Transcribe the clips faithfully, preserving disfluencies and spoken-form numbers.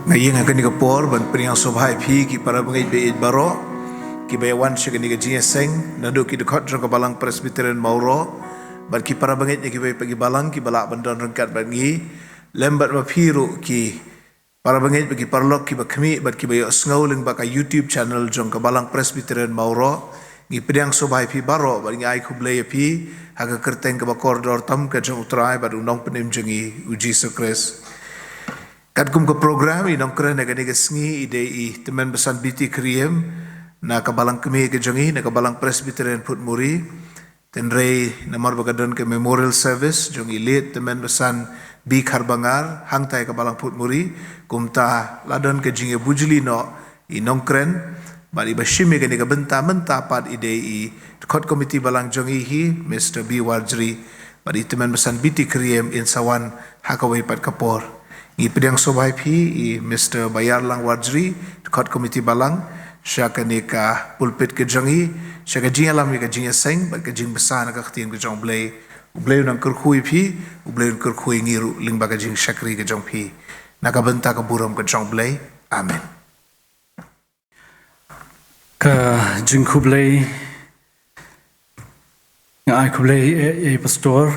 Nga ïeng ha kane ka por ban pdiang sngewbha ïa phi ki para bangeit baieit baroh kiba ïa wan sha kane ka jingïaseng naduh ki dkhot jong ka Balang Presbyterian Mawroh, bad ki para bangeit na kiwei pat ki balang kiba lah ban don ryngkat bad ngi, lem bad ma phi ruh ki para bangeit bad ki paralok kiba khmih bad kiba ïohsngew lyngba ka YouTube channel jong ka Balang Presbyterian Mawroh. Ngi pdiang sngewbha ïa phi baroh bad ngi ai khublei ïa phi ha ka kyrteng kaba kordor tam ka jong U Trai bad U Nongpynim jong ngi U Jisu Khrist. Katkum ka program i nongkren ha kane ka sngi i dei i Tymmen Basan B T Kyriem na ka Balang Kmie ka jong ngi na ka Balang Presbyterian Phutmuri. Hynrei namar ba ka don ka memorial service jong i late Tymmen Basan B Kharbangar hangtai ka Balang Phutmuri, kumta la don ka jingïabujli noh i nongkren bad iba shim ïa kane ka bynta mynta pat i dei i dkhot komiti balang jong ngi hi Mister B Warjri. Bad i Tymmen Basan B T Kyriem in sa wan ha kawei pat ka por. Ngi pdiang sngewbha ïa phi i Mister Bayarlang Warjri, dkhot komiti balang, sha kane ka pulpit ka jong ngi, sha ka jingïalam ïa ka jingïaseng bad ka jingbsa na ka ktien ka jong U Blei. U Blei un nang kyrkhu ïa phi, U Blei un kyrkhu ïa ngi ruh lyngba ka jingshakri ka jong phi. Na ka bynta ka burom ka jong U Blei. Amen. Ka jingkhublei, nga ai khublei ïa, ïa i pastor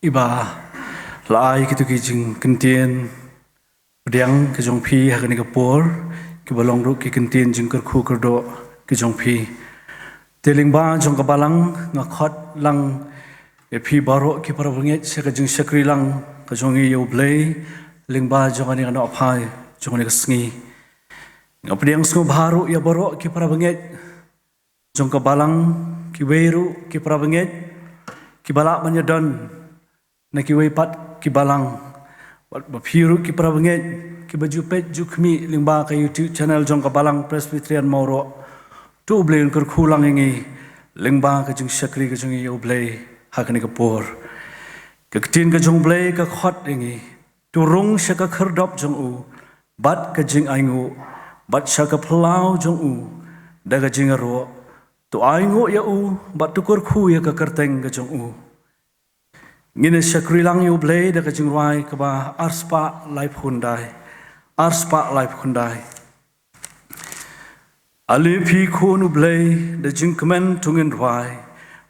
iba la ai kito ki jingkyntien pdiang ka jong phi ha kane ka por, kiba long ruh ki kyntien jingkyrkhu kyrdoh ki jong phi. Te lyngba jong ka balang nga khot lang ïa phi baroh ki para bangeit sha ka jingshakri lang ka jong ngi ïa U Blei lyngba jong kane ka nohphai jong kane ka sngi. Nga pdiang sngewbha ruh ïa baroh ki para bangeit jong ka balang, kiwei ruh ki para bangeit kiba lah ban ïadon na kiwei pat ki balang. Bad ma phi ruh ki para bangeit kiba ju peit ju khmih lyngba ka YouTube channel jong ka Balang Presbyterian Mawroh, to U Blei un kyrkhu lang ïa ngi lyngba ka jingshakri ka jong ngi ïa U Blei ha kane ka por. Ka ktien ka jong U Blei ka khot ïa ngi, to rung sha ka khyrdop jong u bad ka jingainguh, bad sha ka phyllaw jong u da ka jingïaroh. To ainguh ïa u bad to kyrkhu ïa ka kyrteng ka jong u. Ngin ïa shakri lang ïa U Blei da ka jingrwai kaba arspah laiphew khyndai, arspah laiphew khyndai. Ale phi khun U Blei, da jingkmen to ngin rwai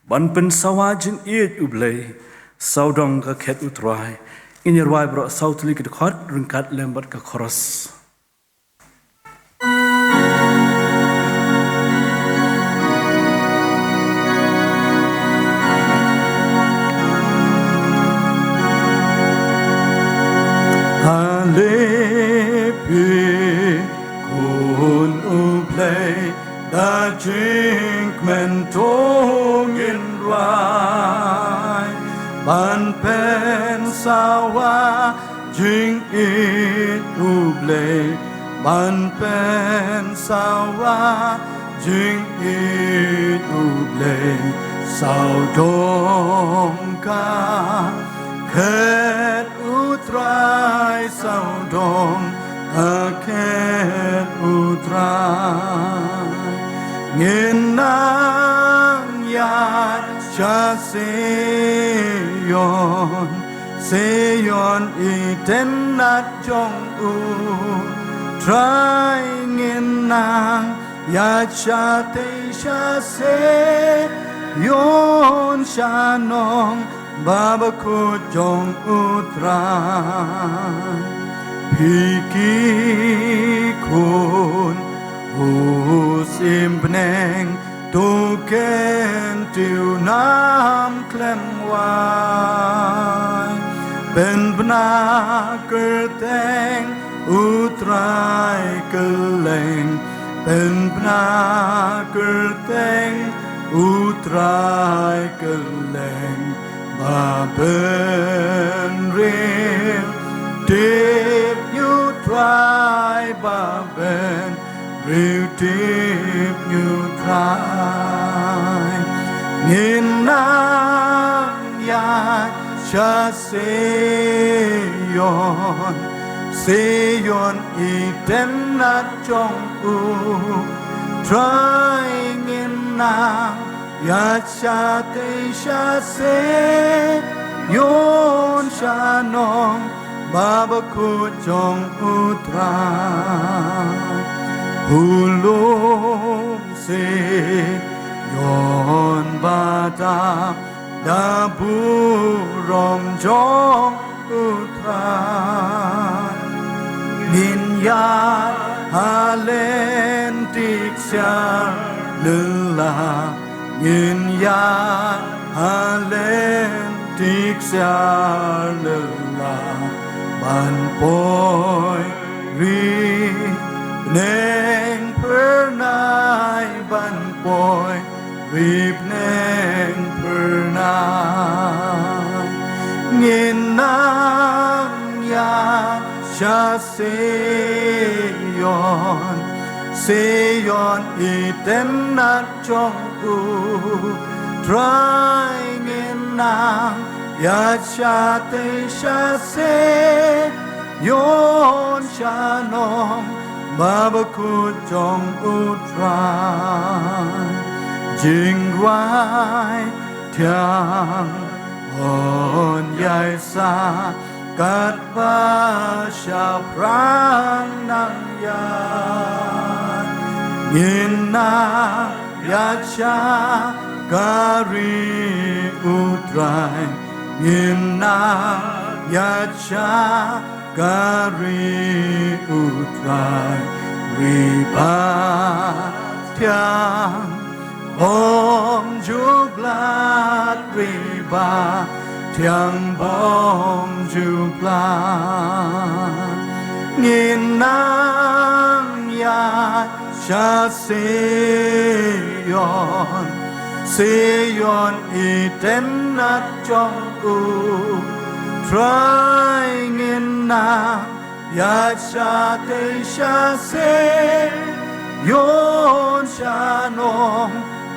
ban pynsawa jingïeit U Blei, sawdong ka khet U Trai. Ngin ïa rwai baroh saw tylli ki dkhot ryngkat lem bad ka chorus. Ale phi khun U Blei, da jingkmen to ngin rwai ban pynsawa jingïeit U Blei, ban pynsawa jingïeit U Blei, sawdong ka khet U Trai, sawdong ka khet U Trai. Ngin nang ïaid sha Sion, Sion i tynnat jong U Trai. Ngin nang ïaid shatei sha Sion, sha nongbakhuid jong U Trai. Phi ki khun u symbneng, to kyntiew nam khlem wai. Pynbna kyrteng U Trai kylleng, pynbna kyrteng U Trai kylleng. Ba bynriew tip ïa U Trai, ba bynriew tip ïa U Trai. Ngin nang ïaid sha Sion, Sion i tynnat jong U Trai. Ngin nang ïaid shatei sha Sion, sha nong Ba bakhuid jong U Trai, u lum Sion ba dap da burom jong U Trai. Ngin ïaid ha lynti ksiar lylla, ngin ïaid ha lynti ksiar lylla, ban poi ri bneng phyrnai, ban poi ri bneng phyrnai. Ngin nang ïaid sha Sion, Sion itynnad jong U Trai. Ngin nang ïaid shatei sha Sion, shanong ba bakhuid jong U Trai. Jingrwai thiang un ïaisah katba shaphrang nang ïaid. Ngin nang ïaid sha ka ri U Trai, ngin nang ïaid sha ka ri U Trai. Ri ba thiang bym ju blad, ri ba thiang bym ju blad. Ngin nang ïaid sha Sion, Sion itynnad jong U Trai. Ngin nang ïaid shatei sha Sion, shanong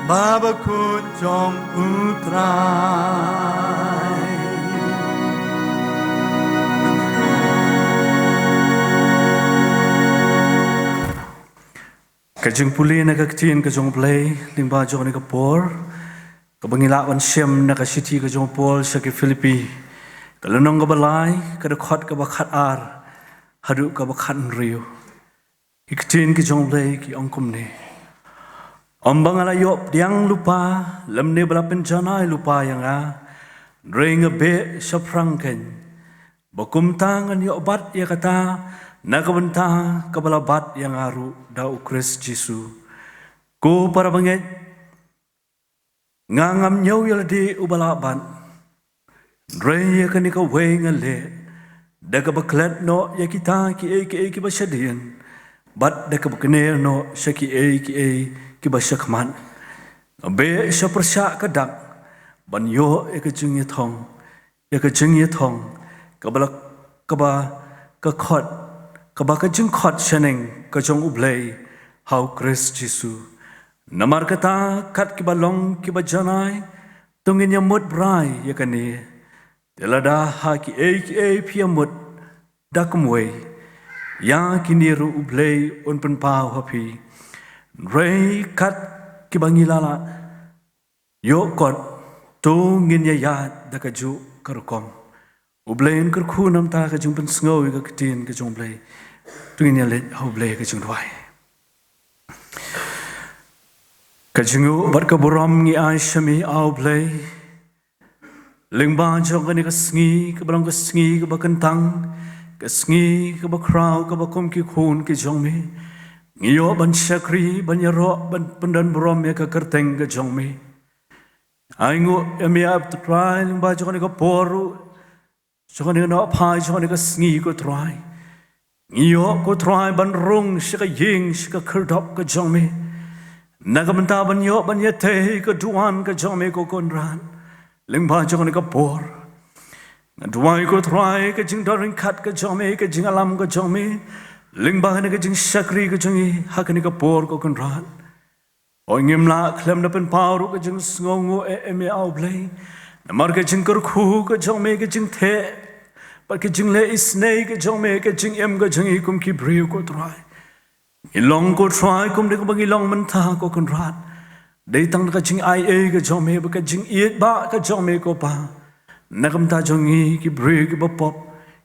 ba bakhuid jong U Trai. Ka jingpule na ka ktien ka jong U Blei lyngba jong kane ka por, kaba ngi lah ban shem na ka shithi ka jong u Paul sha ki Philippi, ka lynnong kaba lai, ka dkhot kaba khatar haduh kaba khathynriew. Ki ktien ki jong U Blei ki ong kumne: Ym ba nga la ïoh pdiang lypa, lymne ba la pynjanai lypa ïa nga, hynrei nga beh shaphrang keiñ, ba kumta ngan ïoh bat ïa kata na ka bynta kaba la bat ïa nga ruh da U Khrist Jisu. Ko para bangeit, nga ngam ñiew ïa lade uba lah bat, hynrei ïa kane kawei nga leh, da kaba klet noh ïa kita kiei kiei kiba shadien, bad da kaba kner noh sha kiei kiei kiba shakhmat. Nga beh sha pyrshah ka dak, ban ïoh ïa ka jingïathong, ïa ka jingïathong kaba la, kaba ka khot, kaba ka jingkhot shaneng ka jong U Blei ha U Khrist Jisu. Namar kata, kat kiba long kiba janai, to ngin ïamut brai ïa kane. Te lada ha kiei kiei phi ïamut da kumwei, ïa kine ruh U Blei un pynpaw ha phi. Hynrei kat kiba ngi la lah ïoh kot, to ngin ïaïaid da kajuh ka rukom. U Blei un kyrkhu na ka bynta ka jingpynsngew ïa ka ktien ka jong U Blei. To ngin ïaleit ha U Blei ha ka jingduwai. Ka jingnguh bad ka burom ngi ai sha me, A U Blei, lyngba jong kane ka sngi kaba long ka sngi kaba kyntang, ka sngi kaba khraw, kaba kum ki khun ki jong me ngi ïoh ban shakri, ban ïaroh, ban pyndon burom ïa ka kyrteng ka jong me. Ai nguh ïa me, A Trai, lyngba jong kane ka por ruh, jong kane ka nongphai, jong kane ka sngi, ko Trai. Ngi ïoh, ko Trai, ban rung sha ka ïing, sha ka khyrdop ka jong me, na ka bynta ban ïoh ban ïatei ka duwan ka jong me, ko Kynrad, lyngba jong kane ka por. Nga duwai, ko Trai, ka jingdon ryngkat ka jong me, ka jingïalam ka jong me lyngba kane ka jingshakri ka jong ngi ha kane ka por, ko Kynrad. Hooid, ngim lah khlem da pynpaw ruh ka jingsngewnguh, e, e me, A U Blei, namar ka jingkyrkhu ka jong me, ka jingtheh bad ka jingleh isynei ka jong me, ka jingim ka jong ngi kum ki briew, ko Trai. Ngi long, ko Trai, kum da kaba ngi long mynta, ko Kynrad, dei tang da ka jingaiei ka jong me bad ka jingïeit ba ka jong me, ko Pa, na ka bynta jong ngi ki briew kiba pop,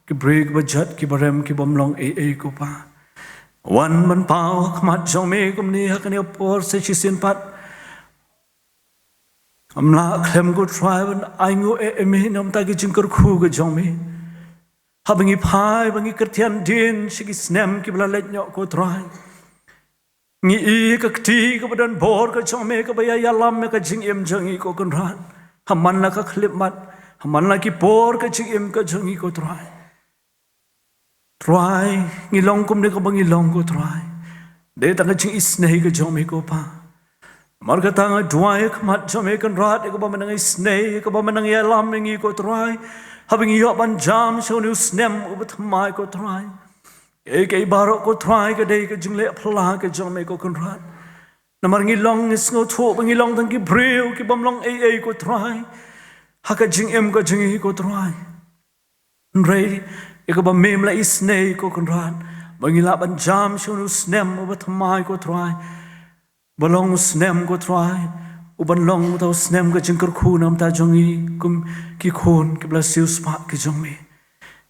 ki briew kiba jot, kiba rem, ki bym long ei ei ko Pa. Wan ban paw ha khmat jong me kumne ha kane ka por sa shisien pat. Ym lah khlem ko Trai ban ainguh eh ïa me namar ki jingkyrkhu ka jong me. Haba ngi phai, ba ngi kyrthian dien sha ki snem kiba la leit noh ko Trai, ngi i ka kti kaba don bor ka jong me kaba ïa ïalam ïa ka jingim jong ngi ko Kynrad. Ha man la ka khyllipmat, ha man la ki por ka jingim ka jong ngi ko Trai. Trai, ngi long kumne kaba ngi long ko Trai, dei tang ka jingisynei ka jong me ko Pa. Namar kata nga duwai ha khmat jong me Kynrad, ïa kaba men nang isynei, ïa kaba men nang ïalam ïa ngi ko Trai, haba ngi ïoh ban jam sha une u snem uba thymmai ko Trai. Ïa kaei baroh ko Trai ka dei ka jingleh phylla ka jong me ko Kynrad. Namar ngi long, ngi sngewthuh ba ngi long tang ki briew ki bym long ei ei ko Trai ha ka jingim ka jong ngi ko Trai. Hynrei ïa kaba me me la isynei ko Kynrad, ba ngi lah ban jam sha une u snem uba thymmai ko Trai, ba long u snem ko Trai uban long uta u snem ka jingkyrkhu namar jong ngi kum ki khun kiba la siewspah ki jong me.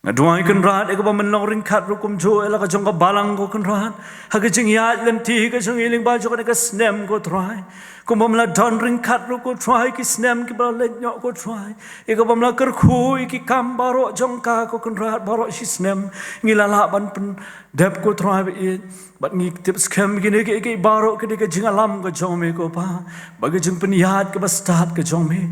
Nga duwai Kynrad ïa kaba men long ryngkat ruh kumjuh ïa la ka jong ka balang ko Kynrad, ha ka jingïaid lynti ka jong ngi lyngba jong kane ka snem ko Trai. Kumba me la don ryngkat ruh ko Trai ki snem kiba la leit noh ko Trai, ïa kaba me la kyrkhu ïa ki kam baroh jong ka ko Kynrad, baroh shi snem ngi la lah ban pyndep ko Trai ba ïeit. Bad ngi tip skhem kine kiei kiei baroh ki dei ka jingïalam ka jong me ko Pa, bad ka jingpynïaid kaba stad ka jong me.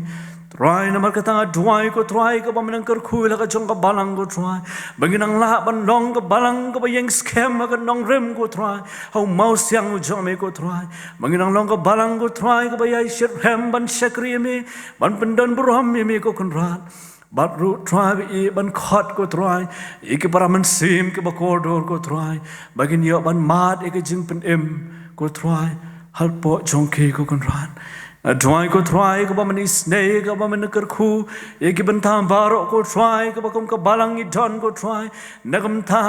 Trai, namar kata nga duwai ko Trai kaba men nang kyrkhu ïa la ka jong ka balang ko Trai, ba ngin nang lah ban long ka balang kaba ïeng skhem ha ka nongrim ko Trai, ha u mawsiang u jong me ko Trai, ba ngin nang long ka balang ko Trai kaba ïai shitrhem ban shakri ïa me, ban pyndonburom ïa me ko Kynrad. Bad ruh Trai ba ïeit ban khot ko Trai ïa ki para mynsiem kiba kordor ko Trai, ba kin ïoh ban mad ïa ka jingpynim ko Trai hapoh jong ki ko Kynrad. Nga duwai ko Trai kaba men isynei, kaba men kyrkhu ïa ki bynta baroh ko Trai, kaba kum ka balang ngi don ko Trai, na ka bynta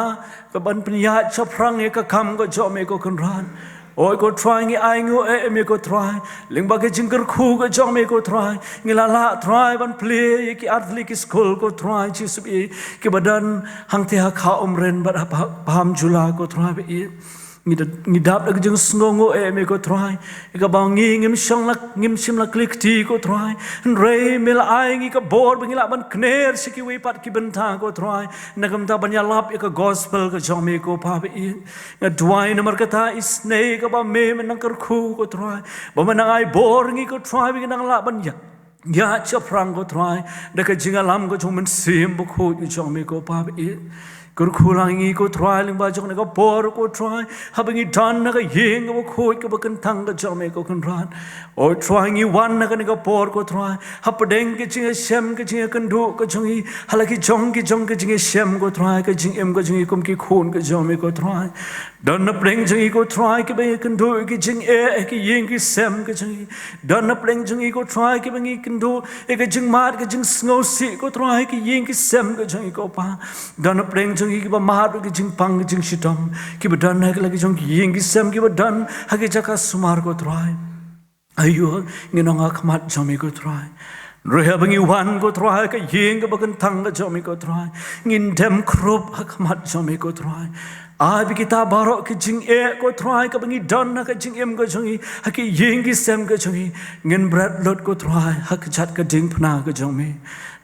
kaban pynïaid shaphrang ïa ka kam ka jong me ko Kynrad. Oi ko Trai, ngi ainguh eh ïa me ko Trai, lyngba ka jingkyrkhu ka jong me ko Trai, ngi la lah Trai ban plie ïa ki artylli ki skul ko Trai Jisu, ïa kiba don hangtei ha Khaw Umren bad ha Paham Jula ko Trai ba ïeit. Ngi da, ngi dap da ka jingsngewnguh eh ïa me ko Trai, ïa kaba ngi ngim shong la, ngim shym la klik kti ko Trai, hynrei me la ai ngi ka bor ba ngi lah ban kner sha kiwei pat ki bynta ko Trai, na ka bynta ban ïalap ïa ka gospel ka jong me ko Pa ba ïeit. Nga duwai namar kata isynei kaba me men nang kyrkhu ko Trai, ba men nang ai bor ngi ko Trai, ba ngi nang lah ban ïa, ïaid shaphrang ko Trai da ka jingïalam ka jong u Mynsiem Bakhuid ka jong me ko Pa ba ïeit. Kyrkhu lang ngi ko Trai lyngba jong kane ka por ko Trai, haba ngi don ha ka ïing kaba khuid kaba kyntang ka jong me ko Kynrad. O Trai, ngi wan ha kane ka por ko Trai, hapdeng ka jingïashem ka jingïakynduh ka jong ngi, ha la ki jong ki jong ka jingïashem ko Trai, ka jingim ka jong ngi kum ki khun ka jong me ko Trai. Don hapdeng jong ngi ko Trai kiba ïakynduh ïa ki jingeh ha ki ïing ki sem ka jong ngi. Don hapdeng jong ngi ko Trai kiba ngi kynduh ïa ka jingmad ka jingsngewsih ko Trai ha ki ïing ki sem ka jong ngi ko Pa. Don hapdeng jong ngi kiba mad ka jingpang ka jingshitom, kiba don ha ki la ki jong ki ïing ki sem, kiba don ha ki jaka sumar ko Trai. Aïu, ngin ong ha khmat jong me ko Trai. Hynrei haba ngi wan ko Trai ha ka ïing kaba kyntang ka jong me ko Trai, ngin dem khrup ha khmat jong me ko Trai. Ai ba kita baroh ki jingeh ko Trai kaba ngi don ha ka jingim ka jong ngi, ha ki ïing ki sem ka jong ngi, ngin bret lut ko Trai ha ka jaka diengphna ka jong me.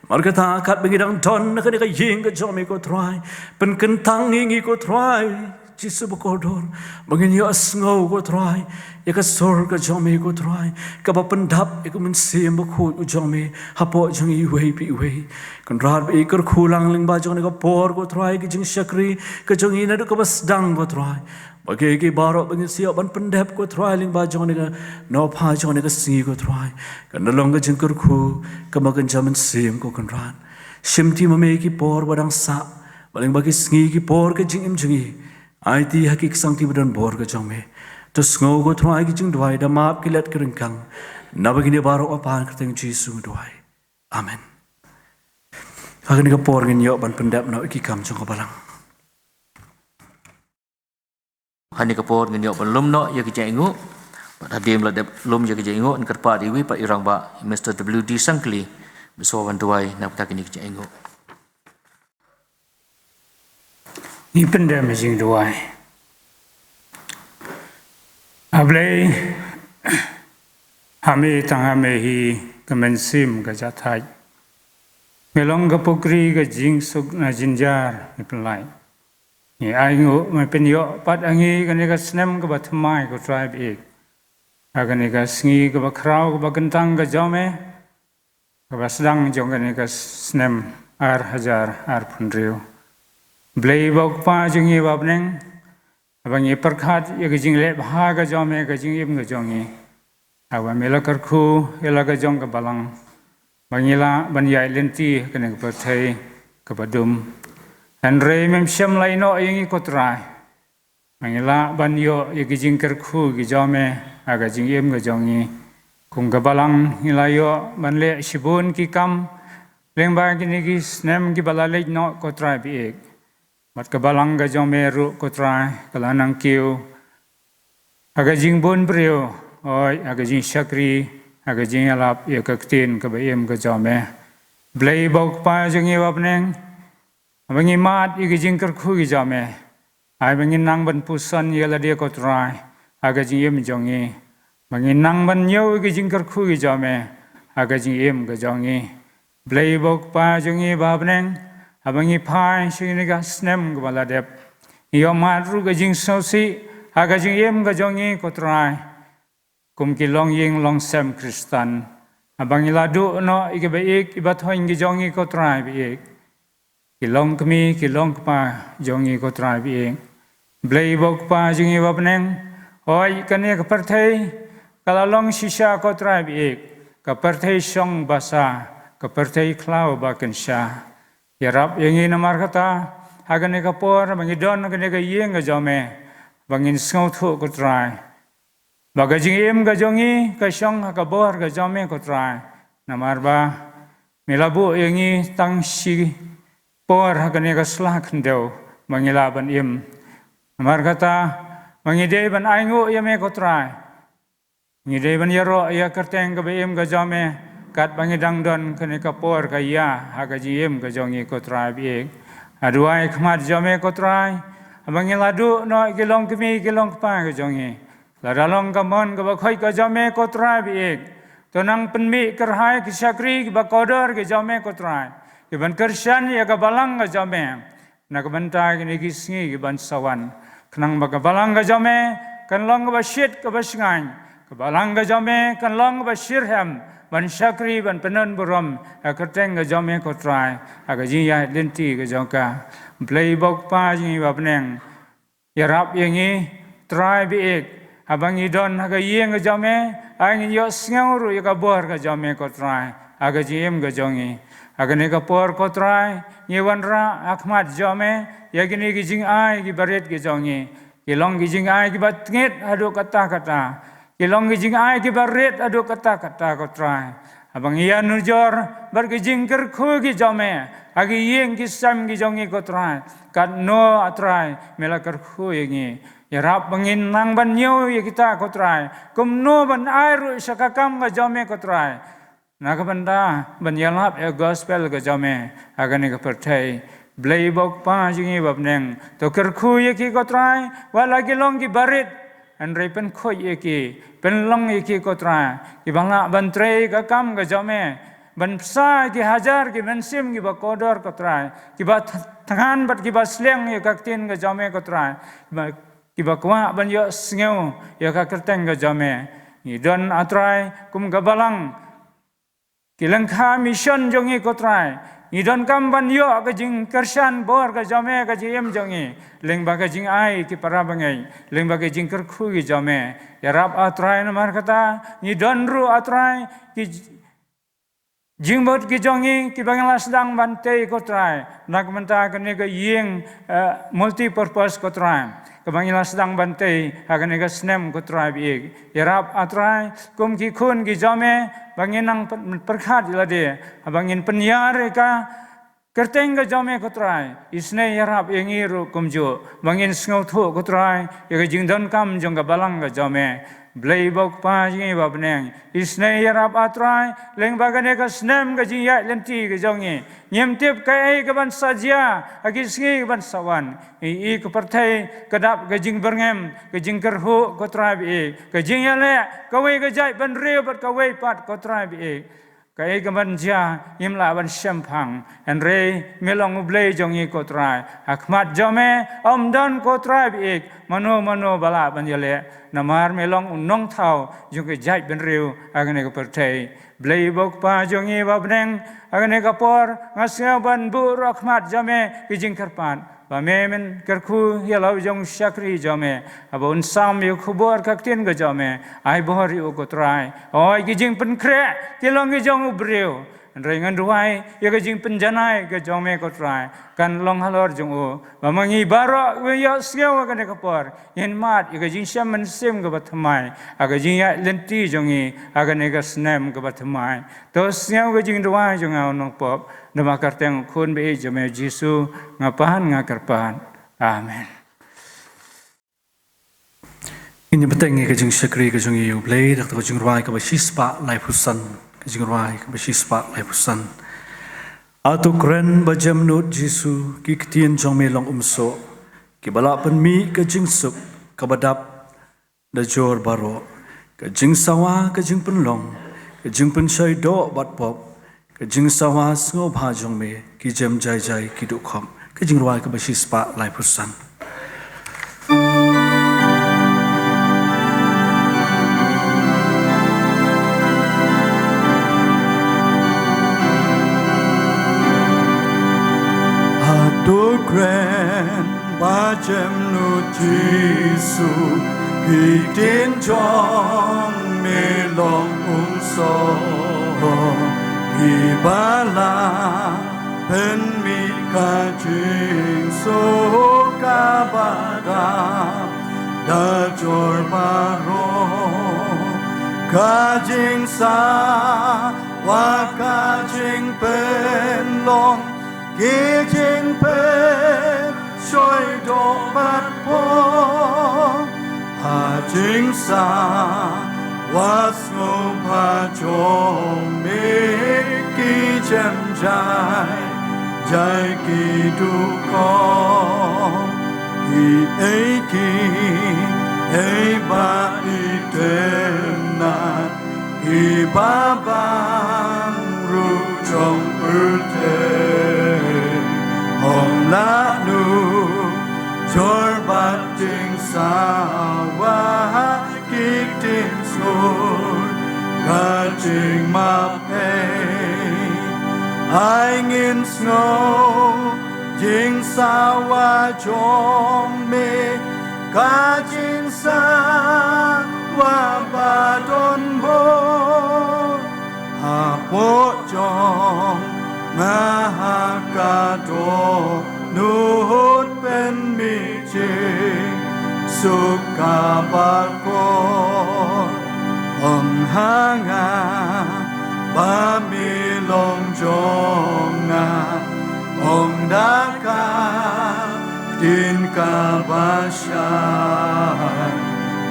Namar kata katba ngi dang don ha kane ka ïing ka jong me ko Trai, pynkyntang ïa ngi ko Trai Jisu bakordor, ba ngin ïohsngew ko Trai ïa ka sur ka jong me ko Trai, kaba pyndap ïa ka Mynsiem Bakhuid u jong me hapoh jong ngi iwei pa iwei. Kynrad ba ïeit, kyrkhu lang lyngba jong kane ka por ko Trai, ka jingshakri ka jong ngi naduh kaba sdang ko Trai, ba kiei kiei baroh ba ngin sa ïoh ban pyndep ko Trai lyngba jong kane ka nongpha jong kane ka sngi ko Trai, kan da long ka jingkyrkhu kaba kynja mynsiem ko Kynrad. Shimti ma me ki por ba dang sah, ba lyngba ki sngi ki por ka jingim jong ngi, aiti ha ki ksangti ba don bor ka jong me. To sngew ko Trai ki jingduwai, da map ki lad ki ryngkang. Naba kine baroh nga pan ha ka kyrteng Jisu nga duwai. Amen. Ha kane ka por ngin ïoh ban pyndep noh ïa ki kam jong ka balang. Ha kane ka por ngin ïoh ban lum noh ïa ki jingaiñguh. Bad hadien ba la dep lum ïa ki jingaiñguh, ngin kyrpad ïa iwei pat i rangbah, Mister W D Sangkli, ba sngewbha ban duwai na ka bynta kine ki jingaiñguh. Ngi pyndem jingduwai. A Blei, ha me tang ha me hi ka mynsiem ka jahthait. Me long ka pukri ka jingsuk na jinjar, me pynlait. Ngi ainguh me pynïoh pat ha ngi kane ka snem kaba thymmai, ko Trai Baieit. Ha kane ka sngi kaba khraw kaba kyntang ka jong me, kaba sdang jong kane ka snem ar hajar arphew hynriew. Blei ba u Kpa jong ngi ba ha bneng, haba ngi pyrkhat ïa ka jingleh bha ka jong me, ka jingim ka jong ngi, haba me la kyrkhu ïa la ka jong ka balang ba ngi lah ban ïaid lynti ha kane ka pyrthei kaba dum. Hynrei mem shym la ïehnoh ïa ngi, ko Trai, ba ngi lah ban ïoh ïa ki jingkyrkhu ki jong me ha ka jingim ka jong ngi. Kum ka balang ngi la ïoh ban leh shibun ki kam lyngba kine ki snem kiba la leit noh, ko Trai Baieit. Bad ka balang ka jong me ruh, ko Trai, ka la nang kiew ha ka jingbun briew, hooid, ha ka jingshakri, ha ka jingïalap ïa ka ktien kaba im ka jong me. Blei ba u Kpa jong ngi ba ha bneng, haba ngi mad ïa ki jingkyrkhu ki jong me, ai ba ngin nang ban puson ïa lade, ko Trai, ha ka jingim jong ngi, ba ngin nang ban ñiew ïa ki jingkyrkhu ki jong me ha ka jingim ka jong ngi. Blei ba u Kpa jong ngi ba ha bneng, haba ngi phai sha kane ka snem kaba la dep, ngi ïohmad ruh ka jingsngewsih ha ka jingim ka jong ngi, ko Trai, kum ki longïing longsem Khristan, haba ngi la duh noh ïa ki baieit ki bathoiñ ki jong ngi, ko Trai Baieit, ki longkmie ki longkpa jong ngi, ko Trai Baieit. Blei ba u Kpa jong ngi ba ha bneng, hooid, kane ka pyrthei ka la long shisha, ko Trai Baieit, ka pyrthei shong basa, ka pyrthei khlaw ba kynsha. Ïarap ïa ngi namar kata, ha kane ka por ba ngi don ha kane ka ïing ka jong me, ba ngin sngewthuh, ko Trai, ba ka jingim ka jong ngi ka shong ha ka bor ka jong me, ko Trai. Namar ba me la buh ïa ngi tang shi por ha kane ka sla khyndew ba ngi lah ban im. Namar kata, ba ngi dei ban ainguh ïa me, ko Trai. Ngi dei ban ïaroh ïa ka kyrteng kaba im ka jong me katba ngi dang don kane ka por ka ïa ha ka jingim ka jong ngi, ko Trai Baieit. Nga duwai khmat jong me, ko Trai, haba ngi la duh noh ïa ki longkmie ki longkpa ka jong ngi, lada long ka mon kaba khuid ka jong me, ko Trai Baieit, to nang pynmih kyrhai ki shakri kiba kordor ki jong me, ko Trai, kiban kyrshan ïa ka balang ka jong me na ka bynta kine ki sngi kiban sa wan, khnang ba ka balang ka jong me kan long kaba shit kaba shngaiñ, ka balang ka jong me kan long kaba shitrhem ban shakri, ban pyndon burom ïa ka kyrteng ka jong me, ko Trai, ha ka jingïaid lynti ka jong ka. Blei ba u Kpa jong ngi ba ha bneng, ïarap ïa ngi, Trai Baieit, haba ngi don ha ka ïing ka jong me, ai ngin ïohsngew ruh ïa ka bor ka jong me, ko Trai, ha ka jingim ka jong ngi. Ha kane ka por, ko Trai, ngi wanrah ha khmat jong me ïa kine ki jingai kiba rit ki jong ngi, ki long ki jingai kiba tngit haduh katta katta, ki long ki jingai kiba rit haduh katta katta, ko Trai. Haba ngi ïanujor bad ki jingkyrkhu ki jong me ha ki ïing ki sem ki jong ngi, ko Trai, katno, ah Trai, me la kyrkhu ïa ngi. Ïarap ba ngin nang ban ñiew ïa kita, ko Trai, kumno ban ai ruh sha ka kam ka jong me, ko Trai, na ka bynta ban ïalap ïa ka gospel ka jong me ha kane ka pyrthei. Blei ba u Kpa jong ngi ba ha bneng, to kyrkhu ïa ki, ko Trai, wat la ki long kiba rit, hynrei pynkhuid ïa ki, pynlong ïa ki, ko Trai, kiba lah ban trei ka kam ka jong me, ban bsa ïa ki hajar ki mynsiem kiba kordor, ko Trai, kiba th-, thngan bad kiba sliang ïa ka ktien ka jong me, ko Trai, kiba, kiba kwah ban ïohsngew ïa ka kyrteng ka jong me. Ngi don, ah Trai, kum ka balang, ki lyngkha mission jong ngi, ko Trai, ngi donkam ban ïoh ka jingkyrshan bor ka jong me ha ka jingim jong ngi, lyngba ka jingai ki para bangeit, lyngba ka jingkyrkhu ki jong me. Ïarap, ah Trai, namar kata ngi don ruh, ah Trai, ki j-, jingmut ki jong ngi kiba ngi la sdang ban tei, ko Trai, na ka bynta kane ka ïing, eh, multipurpose, ko Trai, kaba ngi la sdang ban tei ha kane ka snem, ko Trai Baieit. Ïarap, ah Trai, kum ki khun ki jong me, ba ngin nang pyn-, pyrkhat ïa lade haba ngin pynïar ïa ka kyrteng ka jong me, ko Trai. Isynei ïarap ïa ngi ruh kumjuh ba ngin sngewthuh, ko Trai, ïa ka jingdonkam jong ka balang ka jong me. Blei ba u Kpa jong ngi ba ha bneng, isynei ïarap ah Trai, lyngba kane ka snem ka jingïaid lynti ka jong ngi. Ngim tip kaei kaban sa jia ha ki sngi kaban sa wan. Ngi i ka pyrthei ka dap ka jingbyrngem, ka jingkyrhuh ko Trai ba ïeit, ka jingïaleh kawei ka jaitbynriew bad kawei pat ko Trai ba ïeit. Kaei kaban jia ngim lah ban shemphang. Hynrei me long U Blei jong ngi ko Trai. Ha khmat jong me ym don ko Trai ba ïeit mano mano ba lah ban ïaleh. Namar me long u nongthaw jong ka jaitbynriew ha kane ka pyrthei. Blei ba u Kpa jong ngi ba ha bneng, ha kane ka por nga sngew ban buh ruh ha khmat jong me ki jingkyrpad ba me men kyrkhu ïa la u jong u shakri jong me, haba un sam ïa ka khubor ka ktien ka jong me. Ai bor ïa u ko Trai. Hooid, ki jingpynkhreh ki long ki jong u briew. Hynrei ngan duwai ïa ka jingpynjanai ka jong me ko Trai kan long halor jong u, ba ma ngi baroh ba ïohsngew ha kane ka por ngin mad ïa ka jingshem mynsiem kaba thymmai ha ka jingïaid lynti jong ngi ha kane ka snem kaba thymmai. To sngew ka jingduwai jong nga u nongpop, namar kyrteng u Khun ba ïeit jong me Jisu nga pan nga kyrpad. Amen. Ngin ïa bteng ïa ka jingshakri ka jong ngi ïa U Blei da kata ka jingrwai kaba shispah laiphew san, ka jingrwai kaba shispah laiphew san. Hato kren ba jem nud Jisu, ki ktien jong me long umsoh, kiba lah pynmih ka jingsuk kaba dap da jur baroh. Ka jingsawa, ka jingpynlong, ka jingpynshoi doh bad pop, ka jingsawa sngewbha jong me, ki jem jai jai ki duh khop. Ka jingrwai kaba shispah laiphew san. Hato kren ba jem nud Jisu, ki ktien jong me long umsoh, kiba lah pynmih ka jingsuk kaba dap da jur baroh. Ka jingsawa, ka jingpynlong, ki jingpynshoi doh bad pop, ha jingsawa sngewbha jong me, ki jem jai jai ki duh khop. Kiei kiei ba itynnad, kiba bang ruh jong pyrthei, ym lah nujor bad jingsawa ki ktien sur ka jingmap. Hei, ai ngin sngew jingsawa jong me, ka jingsawa ba don bor hapoh jong nga, ha ka dohnud pynmih jingsuk kaba kor. Ong ha nga ba me long jong nga, ong da ka ktien kaba shai.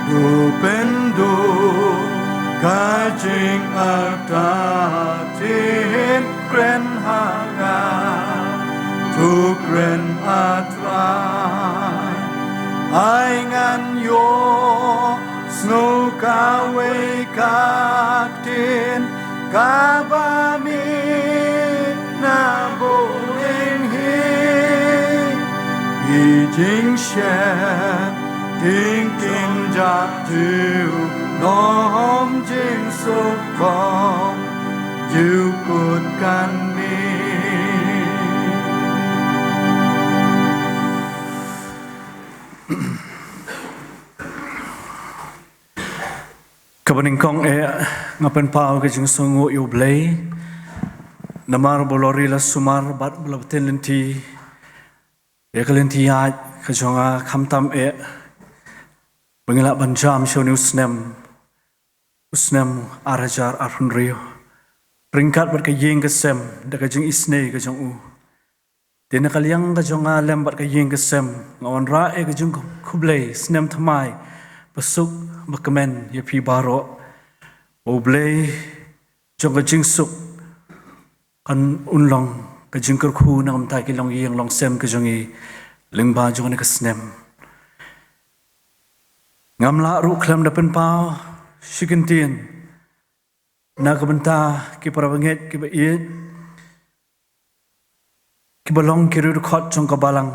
To pynduh ka jingartatien, kren ha nga, to kren, A Trai. Ai ngan ïohsngew kawei ka ktien kaba mih na bneng hi. Ki jingsheptieng kin jah junom jingsuk bor, jukut kan mih. Kaba nyngkong eh, nga pynpaw ka jingsngewnguh ïa U Blei namar ba u la ri la sumar bad ba u la bteng lynti ïa ka lynti ïaid ka jong nga, khamtam eh ba ngi lah ban jam sha une u snem, u snem ar hajar arphew hynriew, ryngkat bad ka ïing ka sem da ka jingisynei ka jong u. Te na ka liang ka jong nga lem bad ka ïing ka sem, nga wanrah ïa ka jingkhublei snem thymmai ba suk ba kmen ïa phi baroh. U Blei jong ka jingsuk kan un long ka jingkyrkhu na ka bynta ki longïing longsem ka jong ngi lyngba jong kane ka snem. Ngam lah ruh khlem da pynpaw shi kyntien na ka bynta ki para bangeit kiba ïeit, kiba long ki riewdkhot jong ka balang.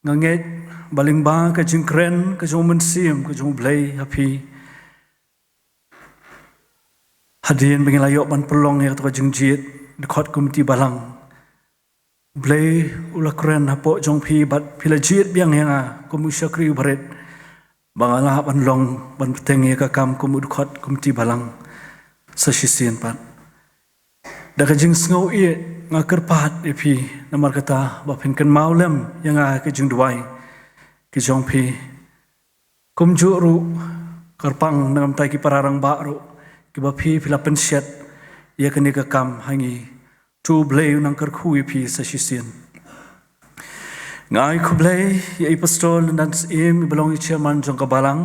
Nga ngeit ba lyngba ka jingkren ka jong u Mynsiem ka jong u Blei ha phi, hadien ba ngi la ïoh ban pynlong ïa kata ka jingjied dkhot komiti balang, u Blei u la kren hapoh jong phi bad phi la jied biang ïa nga kum u shakri uba rit ba nga lah ban long ban bteng ïa ka kam kum u dkhot komiti balang sa shisien pat. Da ka jingsngew ïeit nga kyrpad ïa phi namar kata ba phin kynmaw lem ïa nga ha ka jingduwai ka jong phi. Kumjuh ruh kyrpang na ka bynta ki para rangbah ruh kiba phi phi la pynshet ïa kane ka kam ha ngi. To u Blei u nang kyrkhu ïa phi sa shisien. Nga ai khublei ïa i Pastor Lyndan Syiem iba long i chairman jong ka balang,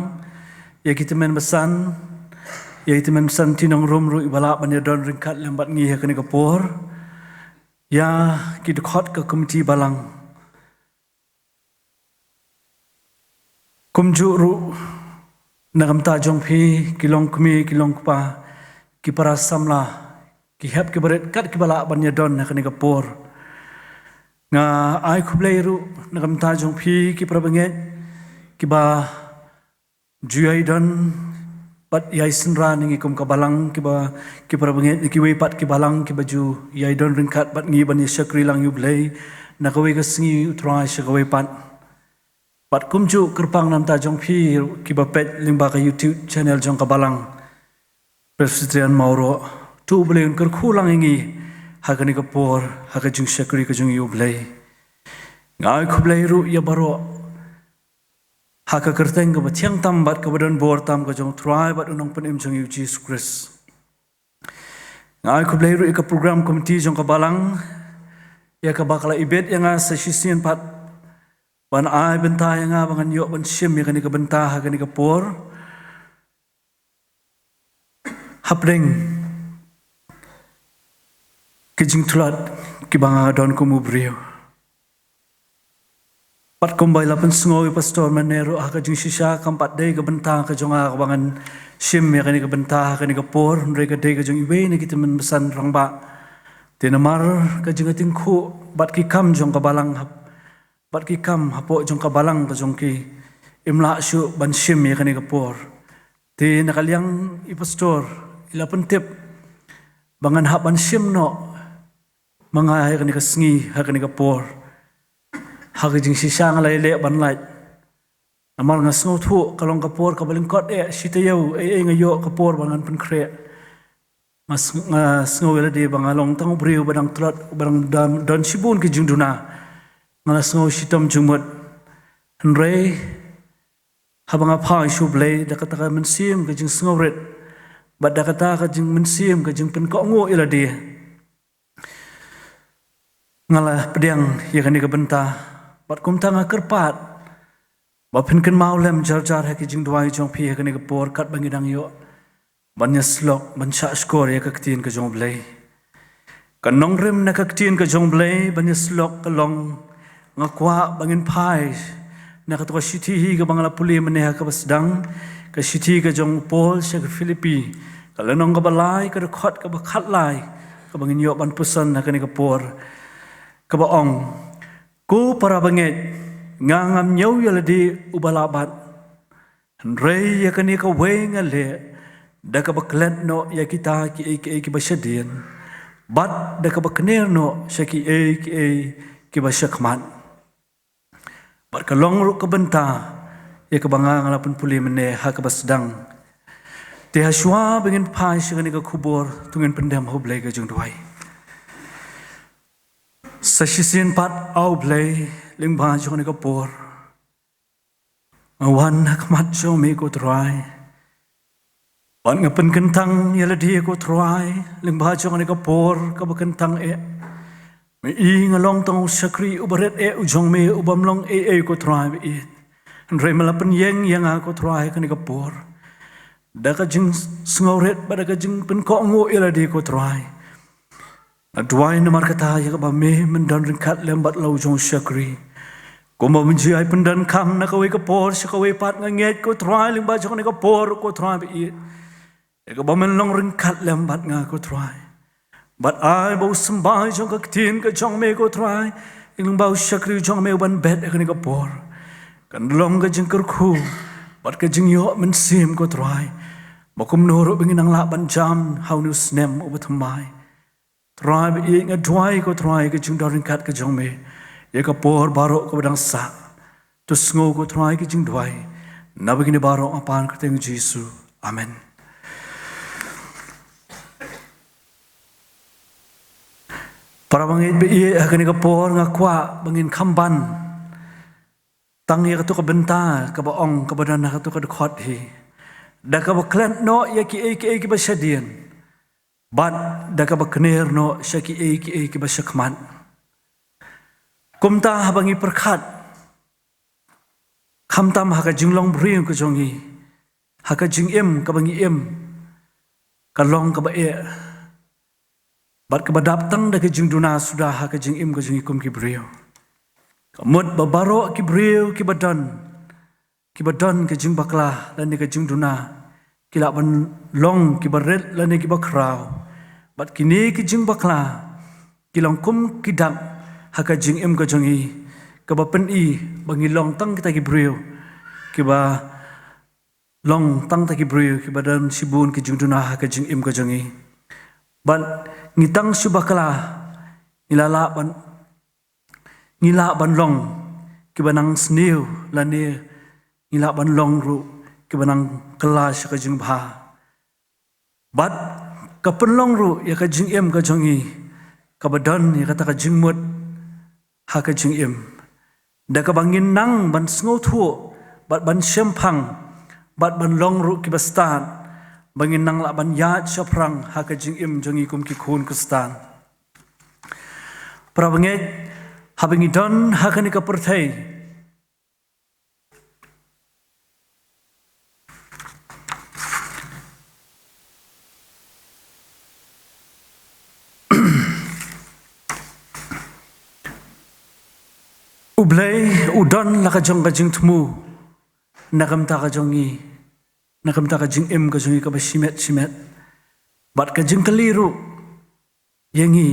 ïa ki tymmen basan, ïa i tymmen basan T. Nongrum ruh iba lah ban ïadon ryngkat lem bad ngi ha kane ka por, ïa ki dkhot ka komiti balang. Kumjuh ruh na ka bynta jong phi ki longkmie ki longkpa, ki para samla, ki hep ki barit kat kiba lah ban ïadon ha kane ka por. Nga ai khublei ruh na ka bynta jong phi ki para bangeit kiba ju ïai don bad ïai synran ïa ngi kum ka balang, kiba ki para bangeit na kiwei pat ki balang kiba ju ïai don ryngkat bad ngi ban ïa shakri lang ïa u Blei na kawei ka sngi u Trai sha kawei pat. Bad kumjuh kyrpang na ka bynta jong phi kiba peit lyngba ka YouTube channel jong ka balang Presbyterian Mawroh. To u Blei un kyrkhu lang ïa ngi ha kane ka por ha ka jingshakri ka jong ngi ïa u Blei. Nga ai khublei ruh ïa baroh ha ka kyrteng kaba thiang tam bad kaba don bor tam ka jong u Trai bad u Nongpynim jong ngi u Jisu Khrist. Nga ai khublei ruh ïa ka program komiti jong ka balang ïa kaba ka la ibit ïa nga sa shisien pat ban ai bynta ïa nga ba ngan ïoh ban shim ïa kane ka bynta ha kane ka por hapdeng ki jingtlot kiba nga don kum u briew. Pat kumba i la pynsngew i Pastor mynne ruh ha ka jingshisha kam pat dei ka bynta ka jong nga kaba ngan shim ïa kane ka bynta ha kane ka por, hynrei ka dei ka jong iwei na ki tymmen basan rangbah. Te namar ka jingïatyngkhuh bad ki kam jong ka balang hap bad ki kam hapoh jong ka balang ka jong ki, im lah shuh ban shim ïa kane ka por. Te na ka liang i Pastor i la pyntip ba ngan hap ban shim noh ma nga ha kane ka sngi ha kane ka por. Ha ka jingshisha nga la ïaleh ban lait namar nga sngewthuh ka long ka por kaba lyngkot eh, shi taïew ei ei nga ïoh ka por ba ngan pynkhreh. Nga sng-, nga sngew ïa lade ba nga long tang u briew ba dang tlot, ba dang don, don shibun ki jingduna. Nga la sngew shitom jingmut. Hynrei haba nga phai sha u Blei da kata ka mynsiem ka jingsngewrit bad da kata ka jingmynsiem ka jingpynkohnguh ïa lade, nga la pdiang ïa kane ka bynta bad kumta nga kyrpad ba phin kynmaw lem jar jar ha ki jingduwai jong phi ha kane ka por katba ngi dang ïoh ban ïasyllok ban shah shkor ïa ka ktien ka jong u Blei. Ka nongrim na ka ktien ka jong u Blei ban ïasyllok ka long, nga kwah ba ngin phai na kata ka shithi hi kaba nga la pule mynne ha kaba sdang, ka shithi ka jong u Paul sha ki Philippi, ka lynnong kaba lai, ka dkhot kaba khatlai, kaba ngin ïoh ban puson ha kane ka por, kaba ong, ko para bangeit, nga ngam ñiew ïa lade uba lah bat. Hynrei ïa kane kawei nga leh, da kaba klet noh ïa kita kiei kiei kiba shadien, bad da kaba kner noh sha kiei kiei kiba shakhmat. Bad ka long ruh ka bynta ïa kaba nga nga la pynpule mynne ha kaba sdang. Te ha shuwa ba ngin phai sha kane ka khubor, to ngin pyndem ha u Blei ka jingduwai. Sa shisien pat, ah u Blei, lyngba jong kane ka por, nga wan ha khmat jong me ko Trai. Bad nga pynkyntang ïa lade ko Trai lyngba jong kane ka por kaba kyntang eh. Me i nga long tang u shakri uba rit eh u jong me, u bym long ei ei ko Trai ba ïeit. Hynrei me la pynïeng ïa nga, ko Trai, ha kane ka por da ka jingsngewrit bad da ka jingpynkohnguh ïa lade, ko Trai. Nga duwai namar kata, ïa kaba me men don ryngkat lem bad la u jong u shakri. Kumba men ju ai pyndonkam na kawei ka por sha kawei pat, nga ngeit, ko Trai, lyngba jong kane ka por, ko Trai ba ïeit, ïa kaba men long ryngkat lem bad nga, ko Trai. Bad ai ba u symbai jong ka ktien ka jong me, ko Trai, lyngba u shakri jong me uban bet ha kane ka por, kan long ka jingkyrkhu bad ka jingïoh mynsiem, ko Trai, ba kumno ruh ba ngin nang lah ban jam ha une u snem uba thymmai. Trai ba ïeit, nga duwai, ko Trai, ka jingdon ryngkat ka jong me ïa ka por baroh kaba dang sah. To sngew, ko Trai, ka jingduwai. Naba kine baroh nga pan ha ka kyrteng u Jisu. Amen. Para bangeit ba ïeit, ha kane ka por nga kwah ba ngin kham ban tang ïa kato ka bynta kaba ong, kaba don ha kato ka dkhot hi, da kaba klet noh ïa kiei kiei kiba shadien bad da kaba kner noh sha kiei kiei kiba shakhmat. Kumta haba ngi pyrkhat khamtam ha ka jinglong briew ka jong ngi, ha ka jingim kaba ngi im, ka long kaba eh bad kaba dap tang da ka jingduna suda ha ka jingim ka jong ngi kum ki briew. Ka mut ba baroh ki briew kiba don, kiba don ka jingbakla lane ka jingduna, ki lah ban long kiba rit lane kiba khraw. Bad kine ki jingbakla ki long kum ki dak ha ka jingim ka jong ngi, kaba pyni ba ngi long tang kita ki briew kiba long tang kita ki briew kiba don shibun ki jingduna ha ka jingim ka jong ngi. Bad ngi tang shu bakla, ngi la lah ban, ngi lah ban long kiba nang sniew lane ngi lah ban long ruh kiba nang kylla sha ka jingbha. Bad ka pynlong ruh ïa ka jingim ka jong ngi kaba don ïa kata ka jingmut ha ka jingim, da kaba ngin nang ban sngewthuh bad ban shemphang bad ban long ruh kiba stad, ba ngin nang lah ban ïaid shaphrang ha ka jingim jong ngi kum ki khun Khristan. Para bangeit, haba ngi don ha kane ka pyrthei, U Blei u don la ka jong ka jingthmu na ka bynta ka jong ngi, na ka bynta ka jingim ka jong ngi kaba shimet shimet. Bad ka jingkylli ruh ïa ngi,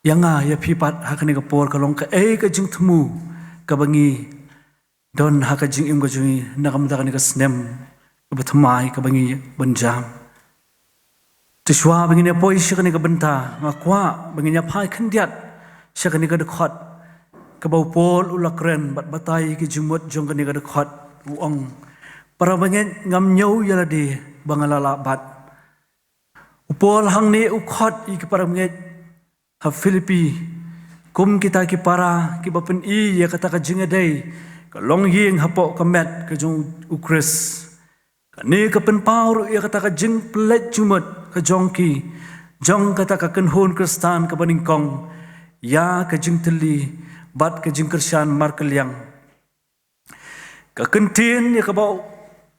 ïa nga, ïa phi pat ha kane ka por ka long, kaei ka jingthmu kaba ngi don ha ka jingim ka jong ngi na ka bynta kane ka snem kaba thymmai kaba ngi ban jam? Te shuwa ba ngin ïa poi sha kane ka bynta, nga kwah ba ngin ïa phai khyndiat sha kane ka dkhot kaba u Paul u la kren bad batai ki jingmut jong kane ka dkhot. U ong, para bangeit, ngam ñiew ïa lade ba nga la lah bat. U Paul hangne u khot ïa ki para bangeit ha Philippi kum kita ki para kiba pyni ïa kata ka jingïadei ka longïing hapoh ka met ka jong u Khrist. Kane ka pynpaw ruh ïa kata ka jingpynleit jingmut ka jong ki, jong kata ka kynhun Khristan kaba nyngkong, ïa ka jingtylli bad ka jingkyrshan markylliang. Ka kyntien ïa kaba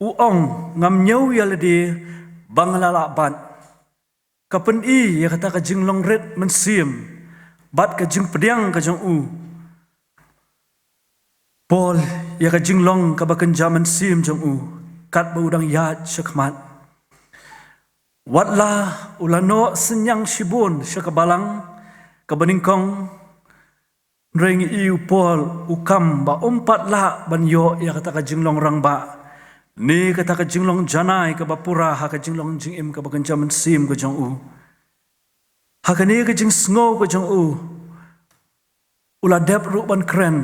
u ong, ngam ñiew ïa lade ba nga la lah bat, ka pyni ïa kata ka jinglong rit mynsiem bad ka jingpdiang ka jong u Paul ïa ka jinglong kaba kynja mynsiem jong u katba u dang ïaid shakhmat. Wat la u la noh synñiang shibun sha ka balang kaba nyngkong, hynrei ngi i u Paul u kam ba um pat lah ban ïoh ïa kata ka jinglong rangbah ne kata ka jinglong janai kaba pura ha ka jinglong jingim kaba kynja mynsiem ka jong u. Ha kane ka jingsngew ka jong u, u la dep ruh ban kren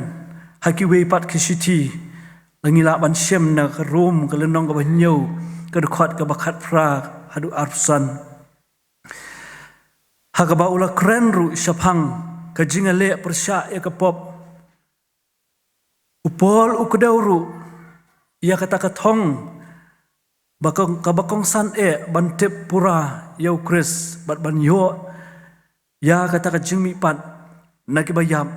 ha kiwei pat ki shithi, la ngi lah ban shem na ka Rom ka lynnong kaba hynñiew, ka dkhot kaba khatphra haduh arphew san. Ha kaba u la kren ruh shaphang ka jingïaleh pyrshah ïa ka pop. U Paul u kdew ruh ïa kata ka thong ba kong, kaba kongsan eh ban tip pura ïa u Khrist bad ban ïoh ïa kata ka jingmihpat na kiba ïap.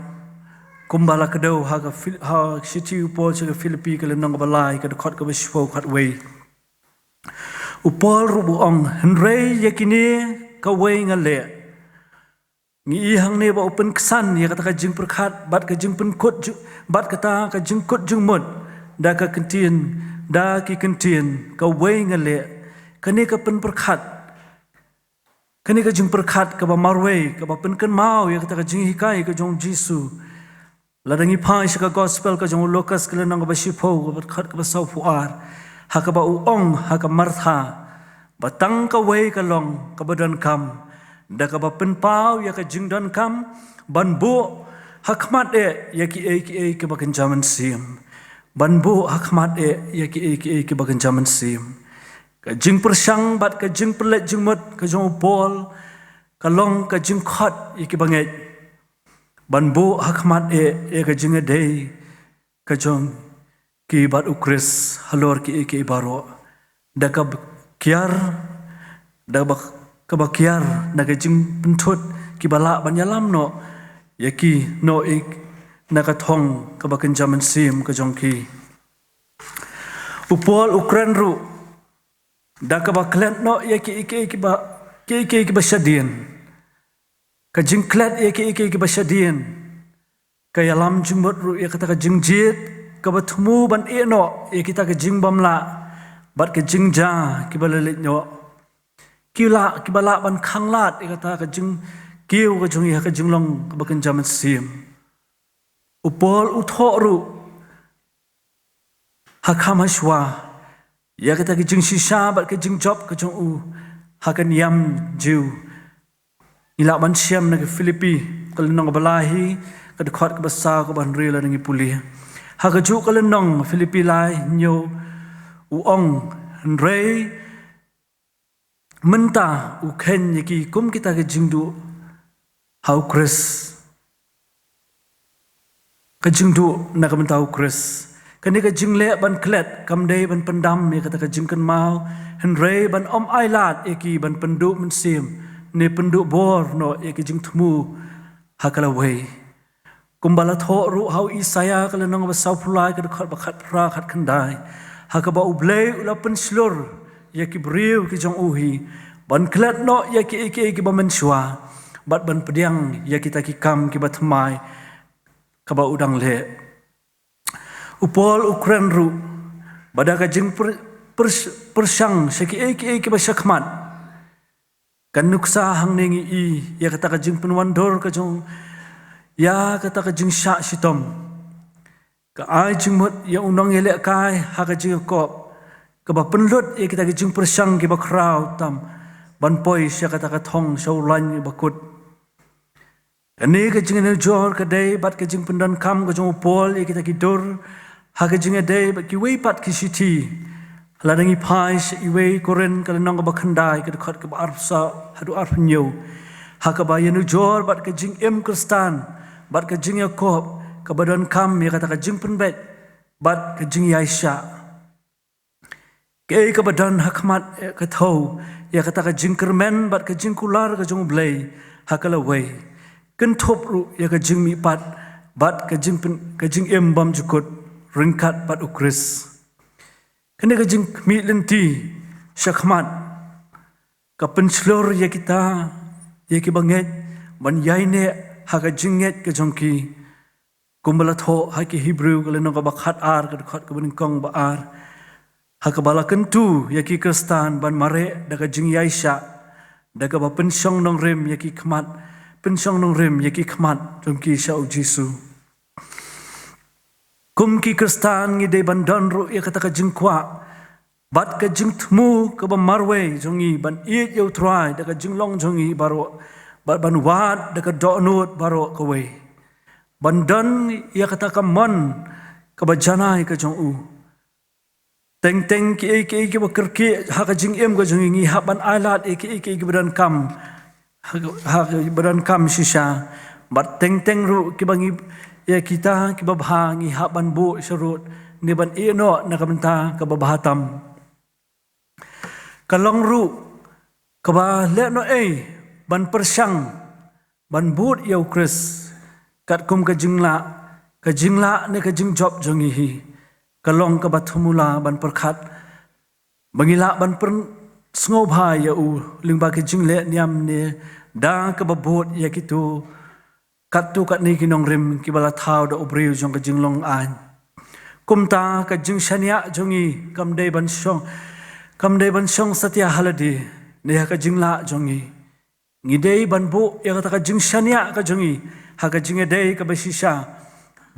Kumba la kdew ha ka Phil-, ha shithi u Paul sha ka Philippi ka lynnong kaba lai ka dkhot kaba shiphew khatwei. U Paul ruh u ong, hynrei ïa kine kawei nga leh. Ngi i hangne ba u pynksan ïa kata ka jingpyrkhat, bad ka jingpynkut ju-, bad kata ka jingkut jingmut, da ka ktien, da ki ktien, kawei nga leh. Kane ka pynpyrkhat, kane ka jingpyrkhat kaba marwei, kaba pynkynmaw ïa kata ka jinghikai ka jong Jisu. Lada ngi phai sha ka gospel ka jong u Lukas ka lynnong kaba shiphew, kaba dkhot kaba sawphew ar. Ha kaba u ong, ha ka Martha. Ba tang kawei ka long, kaba donkam. Da kaba pynpaw ïa ka jingdonkam, ban buh, ha khmat eh, ïa kiei kiei kiba kynja mynsiem. Ban buh, ha khmat eh, ïa kiei kiei kiba kynja mynsiem. Ka jingpyrshang bad ka jingpynleit jingmut ka jong u Paul, ka long ka jingkhot ïa kiba ngeit. Ban buh ha khmat eh, ïa ka jingïadei, ka jong ki bad u Khrist, halor kiei kiei baroh. Da kaba kiar, da ba, kaba kiar, na ka jingpynthut, kiba lah ban ïalam noh, ïa ki noh ïa, na ka thong, kaba kynja mynsiem, ka jong ki. U Paul u kren ruh, da kaba klet noh ïa kiei kiei kiba, kiei kiei kiba shadien. Ka jingklet ïa kiei kiei kiba shadien. Ka ïalam jingmut ruh ïa kata ka jingjied, kaba thmu ban ïeh noh, ïa kita ka jingbymlah, bad ka jingjia, kiba la leit noh. Ki lah, kiba lah ban khanglad, ïa kata ka jingkiew ka jong ngi ha ka jinglong, kaba kynja mynsiem. U Paul u thoh ruh, ha kham ha shuwa, ïa kata ka jingshisha bad ka jingjop ka jong u, ha ka niam Jiw. Ngi lah ban shem na ka Philippi, ka lynnong kaba lai hi, ka dkhot kaba saw kaba hynriew lada ngi pule. Ha kajuh ka lynnong Philippi lai hynñiew u ong hynrei, mynta u kheiñ ïa ki kum kita ka jingduh ha u Khrist. Ka jingduh na ka bynta u Khrist. Kane ka jingleh ban klet kam dei ban pyndam ïa kata ka jingkynmaw, hynrei ban ym ailad ïa ki ban pynduh mynsiem, ne pynduh bor noh ïa ki jingthmu ha ka lawei. Kumba la thoh ruh ha u Isaïah ka lynnong ba sawphew lai ka dkhot ba khatphra khatkhyndai. Ha kaba U Blei u la pynshlur ïa ki briew ki jong u hi ban klet noh ïa kiei kiei kiba mynshuwa bad ban pdiang ïa kita ki kam kiba thymmai kaba u dang leh. U Paul u kren ruh ba da ka jingpyr-, pyr-, pyrshang sha kiei kiei kiba shakhmat. Ka nuksa hangne ngi i ïa kata ka jingpynwandur ka jong, ïa kata ka jingshah shitom. Ka ai jingmut ïa u nongïalehkai ha ka jingïakop, kaba pynlut ïa kita ka jingpyrshang kiba khraw tam ban poi sha kata ka thong sha u lain ba kut. Kane ka jingnujor ka dei bad ka jingpyndonkam ka jong u Paul ïa kita ki dur ha ka jingïadei bad kiwei pat ki shithi. Lada ngi phai sha iwei Korinth ka lynnong kaba khyndai ka dkhot kaba arphew saw haduh arphew hynñiew. Ha kaba ïanujor bad ka jingim Khristan bad ka jingïakop kaba donkam ïa kata ka jingpynbeit bad ka jingïaishah. Kaei kaba don ha khmat, eh, ka thew ïa kata ka jingkyrmen bad ka jingkular ka jong U Blei ha ka lawei. Kynthup ruh ïa ka jingmihpat bad ka jingpyn-, ka jingim bymjukut ryngkat bad u Khrist. Kane ka jingkhmih lynti shakhmat ka pynshlur ïa kita, ïa kiba ngeit ban ïaineh ha ka jingngeit ka jong ki. Kumba la thoh ha ki Hebru ka lynnong kaba khatar ka dkhot kaba nyngkong ba ar. Ha kaba la kyntu ïa ki Khristan ban mareh da ka jingïaishah, da kaba pynshong nongrim ïa ki khmat, pynshong nongrim ïa ki khmat jong ki sha u Jisu. Kum ki Khristan ngi dei ban don ruh ïa kata ka jingkwah bad ka jingthmu kaba marwei jong ngi ban ïeit ïa u Trai da ka jinglong jong ngi baroh, bad ban wad da ka dohnud baroh kawei. Ban don ïa kata ka mon kaba janai ka jong u. Teng teng kiei kiei kiba kyrkieh ha ka jingim ka jong ngi, ngi hap ban ailad ïa kiei kiei kiba donkam, ha ka, ha kaba donkam shisha. Bad teng teng ruh kiba ngi, ïa kita kiba bha ngi hap ban buh sharud ne ban ïeh noh na ka bynta kaba bha tam. Ka long ruh kaba lehnohei ban pyrshang ban bud ïa u Khrist katkum ka jinglah ka jinglah ne ka jingjop jong ngi hi ka long kaba thmu la ban pyrkhat ba ngi lah ban pynsngewbha ïa u lyngba ka jingleh niam ne da kaba bud ïa kito katto katne ki nongrim kiba la thaw da u briew jong ka jinglong aiñ. Kumta ka jingshaniah jong ngi kam dei ban shong, kam dei ban shong satia ha lade ne ha ka jinglah jong ngi. Ngi dei ban buh ïa kata ka jingshaniah ka jong ngi ha ka jingïadei kaba shisha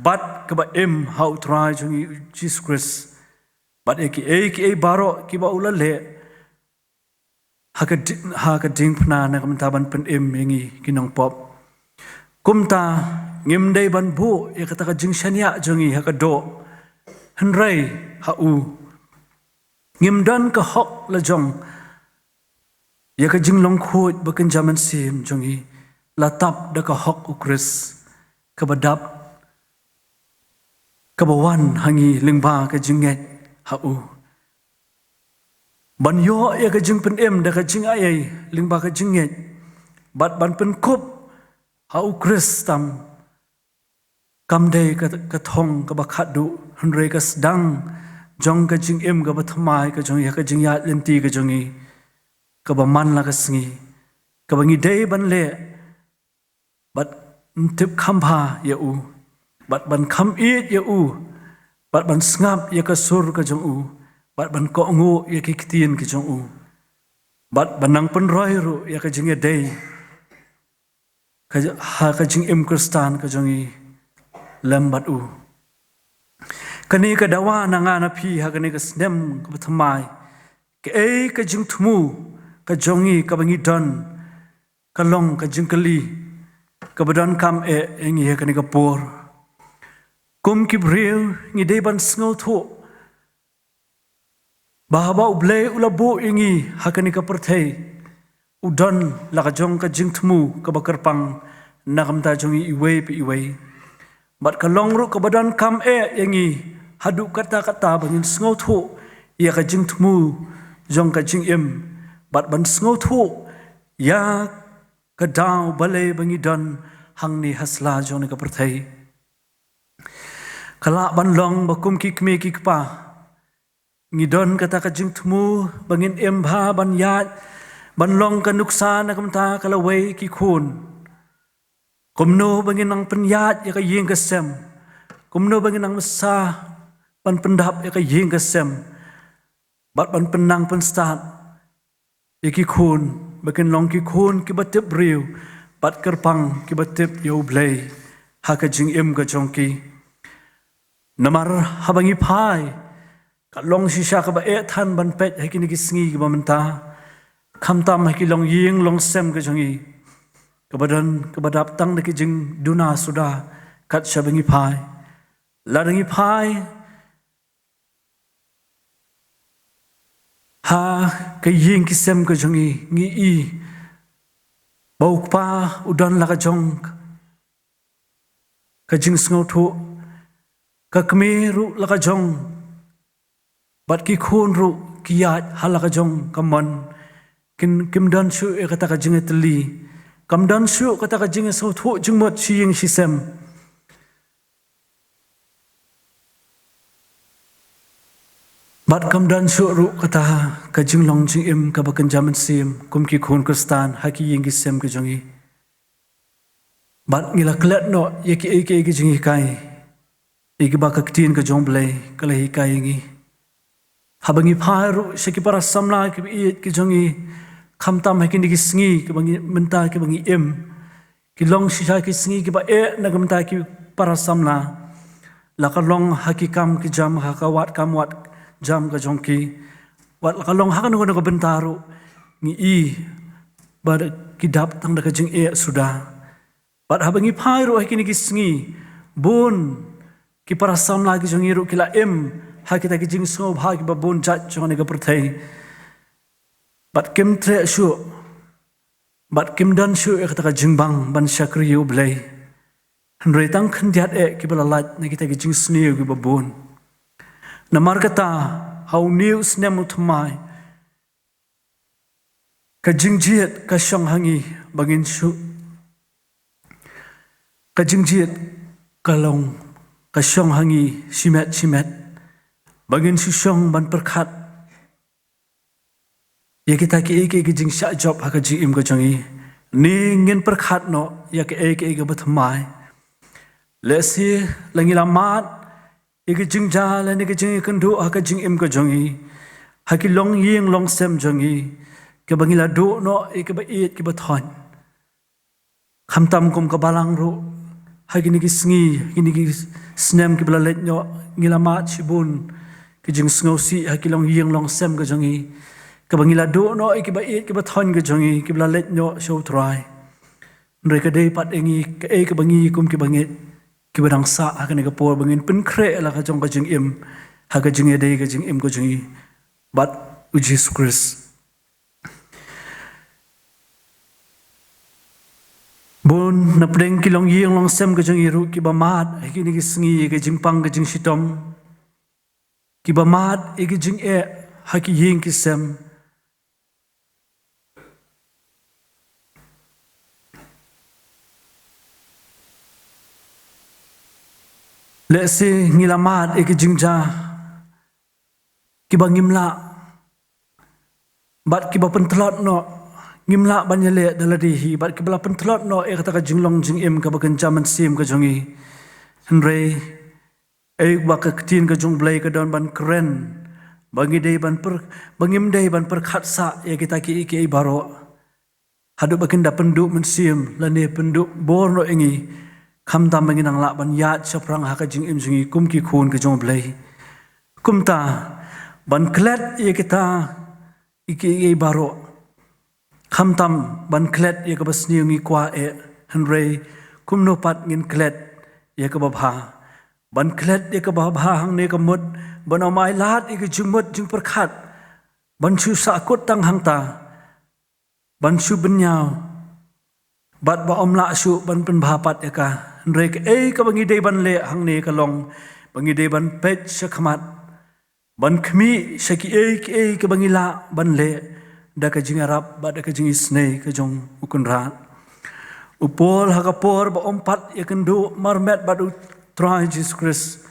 bad kaba im ha u Trai jong ngi Jisu Khrist bad ïa kiei kiei baroh kiba u la leh ha ka di-, ha ka diengphna na ka bynta ban pynim ïa ngi ki nongpop. Kumta ngim dei ban buh ïa kata ka jingshaniah jong ngi ha ka doh, hynrei ha u. Ngim don ka hok la jong ïa ka jinglong khuid ba kynja mynsiem jong ngi la tap da ka hok u Khrist kaba dap, kaba wan ha ngi lyngba ka jingngeit ha u. Ban ïoh ïa ka jingpynim da ka jingaiei lyngba ka jingngeit bad ban pynkup ha u Khrist tam kam dei ka, ka thong kaba khatduh, hynrei ka sdang jong ka jingim kaba thymmai ka jong ngi ha ka jingïaid lynti ka jong ngi kaba man la ka sngi, kaba ngi dei ban leh bad ban tip kham bha ïa u bad ban kham ïeit ïa u bad ban sngap ïa ka sur ka jong u bad ban kohnguh ïa ki ktien ki jong u bad ban nang pynroi ruh ïa ka jingïadei ka, ha ka jingim Khristan ka jong ngi lem bad u. Kane ka dawa na nga na phi ha kane ka snem kaba thymmai. Kaei ka jingthmu ka jong ngi kaba ngi don, ka long ka jingkylli kaba donkam eh ïa ngi ha kane ka por. Kum ki briew ngi dei ban sngewthuh ba haba U Blei u la buh ïa ngi ha kane ka pyrthei, u don la ka jong ka jingthmu kaba kyrpang na ka bynta jong ngi iwei pa iwei. Bad ka long ruh kaba donkam eh ïa ngi haduh katta katta ba ngin sngewthuh ïa ka jingthmu jong ka jingim bad ban sngewthuh ïa ka daw balei ba ngi don hangne ha sla jong kane ka pyrthei. Ka lah ban long ba kum ki kmie ki kpa ngi don kata ka jingthmu ba ngin im bha ban ïaid ban long ka nuksa na ka bynta ka lawei ki khun. Kumno ba ngin nang pynïaid ïa ka ïing ka sem, kumno ba ngin nang masa ban pyndap ïa ka ïing ka sem bad ban pynnang pynstad ïa ki khun ba kin long ki khun kiba tip briew bad kyrpang kiba tip ïa U Blei ha ka jingim ka jong ki. Namar haba ngi phai, ka long shisha kaba eh than ban peit ha kine ki sngi kiba mynta, khamtam ha ki longïing longsem ka jong ngi kaba don kaba dap tang da ki jingduna suda kat shaba ngi phai. Lada ngi phai ha ka ïing ki sem ka jong ngi, ngi i ba u kpa u don la ka jong ka jingsngewthuh, ka kmie ruh la ka jong, bad ki khun ruh ki ïaid ha la ka jong ka mon. Kin, kim don shuh ïa kata ka jingïatylli, kam don shuh kata ka jingsngewthuh jingmut shi ïing shi sem. Bad kam don shuh ruh kata ka jinglong jingim kaba kynja mynsiem kum ki khun Khristan ha ki ïing ki sem ki jong ngi. Bad ngi la klet noh ïa kiei kiei ki jinghikai ïa kiba ka ktien ka jong U Blei ka la hikai ïa ngi. Haba ngi phai ruh sha ki para samla kiba ïeit ki jong ngi, khamtam ha kine ki sngi kiba ngi mynta kiba ngi im, ki long shisha ki sngi kiba eh na ka bynta ki para samla. La ka long ha ki kam ki jam, ha ka wad kam wad jam ka jong ki, wat la ka long ha kano kano ka bynta ruh, ngi i ba ki dap tang da ka jingeh suda. Bad haba ngi phai ruh ha kine ki sngi, bun ki para samla ki jong ngi ruh ki la im ha kita ki jingsngewbha kiba bun jait jong kane ka pyrthei. Bad kim treh shuh, bad kim don shuh ïa kata ka jingbang ban shakri ïa U Blei. Hynrei tang khyndiat eh kiba la lait na kita ki jingsniew kiba bun. Namar kata, ha une u snem u thymmai, ka jingjied ka shong ha ngi ba ngin shu, ka jingjied ka long la shong ha ngi shimet shimet, ba ngin shu shong ban pyrkhat ïa kita kiei kiei ki jingshah jop ha ka jingim ka jong ngi. Ne ngin pyrkhat noh ïa kiei kiei kiba thymmai. Lehse la ngi la mad ïa ki jingjia lane ki jingïakynduh ha ka jingim ka jong ngi, ha ki longïing longsem jong ngi, kiba ngi la duh noh ïa kiba ïeit kiba thoiñ. Khamtam kum ka Balang ruh, ha kine ki sngi, ha kine ki snem kiba la leit noh, ngi la mad shibun ki jingsngewsih ha ki longïing longsem ka jong ngi, kiba ngi la duh noh ïa kiba ïeit kiba thoiñ ka jong ngi, kiba la leit noh sha U Trai. Hynrei ka dei pat ïa ngi, kaei kaba ngi kum kiba ngeit, kiba dang sah ha kane ka por, ba ngin pynkhreh la ka jong ka jingim ha ka jingïadei ka jingim ka jong ngi bad U Jisu Khrist. Bun na pdeng ki longïing longsem ka jong ngi ruh kiba mad ha kine ki sngi ïa ka jingpang ka jingshitom, kiba mad ïa ka jingeh ha ki ïing ki sem. Lehse ngi la mad ïa ki jingjia kiba ngim lah, bad kiba pyntlot noh, ngim lah ban ïaleh da lade hi, bad kiba la pyntlot noh ïa kata ka jinglong jingim kaba kynja mynsiem ka jong ngi. Hynrei, eh, ba ka ktien ka jong U Blei ka don ban kren ba ngi dei ban pyr, ba ngim dei ban pyrkhat sah ïa kita kiei kiei baroh haduh ba kin da pynduh mynsiem lane pynduh bor noh ïa ngi, khamtam ba ngin nang lah ban ïaid shaphrang ha ka jingim jong ngi kum ki khun ka jong U Blei. Kumta, ban klet ïa kita kiei kiei baroh, khamtam ban klet ïa kaba sniew ngi kwah eh, hynrei kumno pat ngin klet ïa kaba bha. Ban klet ïa kaba bha hangne ka mut ban ym ailad ïa ka jingmut jingpyrkhat ban shu sahkut tang hangta, ban shu bynñiaw, bad ba ym lah shuh ban pynbha pat ïa ka. Hynrei kaei kaba ngi dei ban leh hangne ka long ba ngi dei ban peit sha khmat, ban khmih sha kiei kiei kiba ngi lah ban leh da ka jingïarap bad da ka jingisynei ka jong U Kynrad. U Paul ha ka por ba ym pat ïakynduh marmet bad U Trai Jisu Khrist,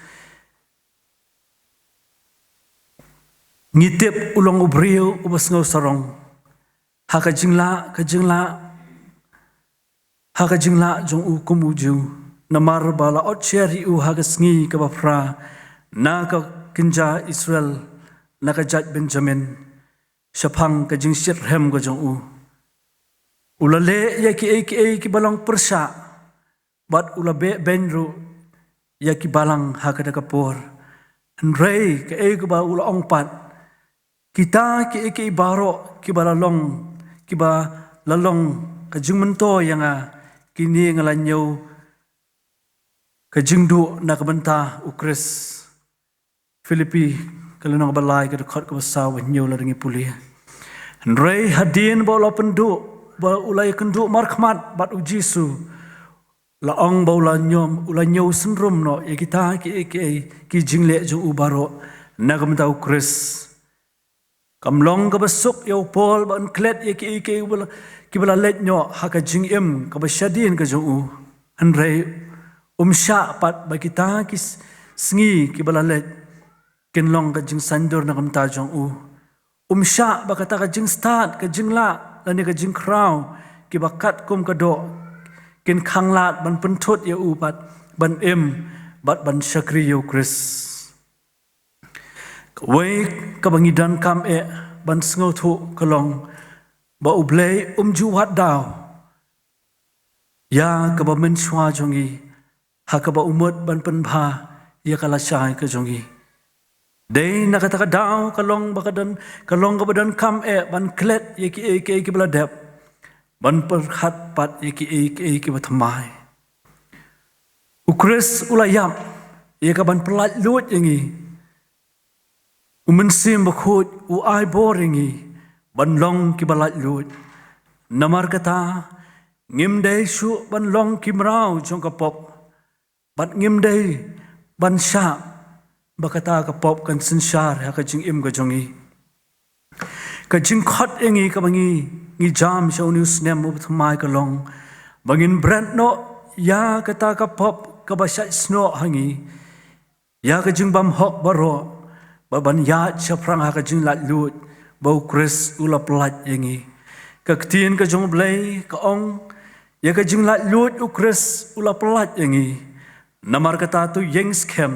ngi tip u long u briew uba sngewsarong ha ka jinglah, ka jinglah, ha ka jinglah jong u kum u Jiw. Namar ba la otsher ïa u ha ka sngi kaba phra na ka kynja Israel, na ka jait Benjamin, shaphang ka jingshitrhem ka jong u. U la leh ïa kiei kiei kiba long pyrshah, bad u la beh beiñ ruh ïa ki balang ha kata ka por. Hynrei kaei kaba u la ong pat, kita kiei kiei baroh kiba la long, kiba la long ka jingmyntoi ïa nga, kine nga la ñiew ka jingduh na ka bynta U Khrist. Philippi ka lynnong ba lai, ka dkhot kaba saw bad hynñiew, lada ngi pule. Hynrei hadien ba u la pynduh, ba u la ïakynduh markhmat bad U Jisu, la ong ba u la ñiom, u la ñiew synrum noh ïa kita kiei kiei ki jingleh jong u baroh na ka bynta U Khrist. Kam long kaba suk ïa u Paul ban klet ïa kiei kiei kiba la, kiba la leit noh ha ka jingim kaba shadien ka jong u. Hynrei um shah pat ba kita ki s-, sngi kiba la leit kin long ka jingsaiñdur na ka bynta jong u. Um shah ba kata ka jingstad, ka jinglah lane ka jingkhraw kiba katkum ka doh kin khanglad ban pynthut ïa u pat ban im bad ban shakri ïa U Khrist. Kawei kaba ngi donkam eh ban sngewthuh ka long ba U Blei um ju wad daw ïa kaba mynshuwa jong ngi ha kaba u mut ban pynbha ïa ka lashai ka jong ngi. Dei na kata ka daw ka long ba ka don, ka long kaba donkam eh ban klet ïa kiei kiei kiba la dep, ban pyrkhat pat ïa kiei kiei kiba thymmai. U Khrist u la ïap ïa ka ban pyllait luid ïa ngi. U Mynsiem Bakhuid u ai bor ïa ngi ban long kiba lait luid. Namar kata, ngim dei shuh ban long ki mraw jong ka pop, bad ngim dei ban shah ba kata ka pop kan synshar ha ka jingim ka jong ngi. Ka jingkhot ïa ngi kaba ngi, ngi jam sha une u snem uba thymmai ka long ba ngin bret noh ïa kata ka pop kaba shait snoh ha ngi. ïa ka jingbymhok baroh, bad ban ïaid shaphrang ha ka jinglaitluid ba U Khrist u la pyllait ïa ngi. Ka ktien ka jong U Blei ka ong, ïa ka jinglaitluid U Khrist u la pyllait ïa ngi. Namar kata to ïeng skhem,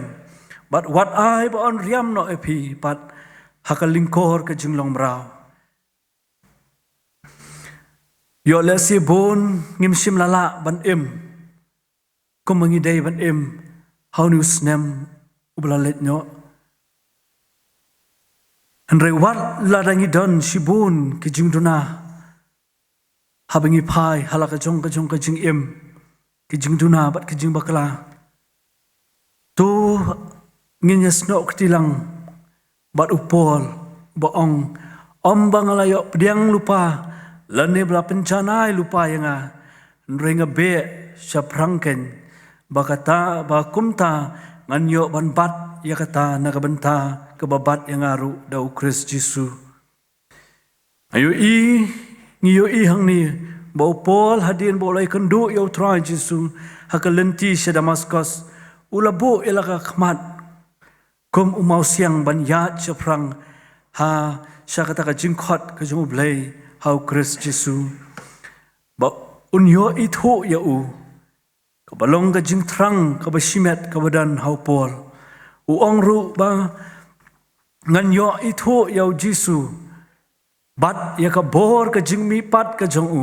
bad wat ai ba yn riam noh ïa phi pat ha ka lyngkor ka jinglong mraw. Ïoh lehse bun ngim shym la lah ban im kumba ngi dei ban im ha une u snem uba la leit noh. Hynrei wat lada ngi don shibun ki jingduna, haba ngi phai ha la ka jong ka jong ka jingim, ki jingduna bad ki jingbakla, to ngin ïasnoh kti lang bad u Paul, ba ong, ym ba nga la ïoh pdiang lypa lane ba la pynjanai lypa ïa nga, hynrei nga beh shaphrang kein, ba kata, ba kumta ngan ïoh ban bat ïa kata na ka bynta kaba bat ïa nga ruh da U Khrist Jisu. Ngi ïohi, ngi ïohi hangne ba u Paul, hadien ba u la ïakynduh ïa U Trai Jisu ha ka lynti sha Damaskos, u la buh ïa la ka khmat kum u mawsiang ban ïaid shaphrang ha sha kata ka jingkhot ka jong U Blei ha U Khrist Jisu, ba un ïoh ithuh ïa u. Kaba long ka jingthrang kaba shimet kaba don ha u Paul. U ong ruh ba, ngan ïoh ithuh ïa U Jisu, bat ïa ka bor ka jingmihpat ka jong u,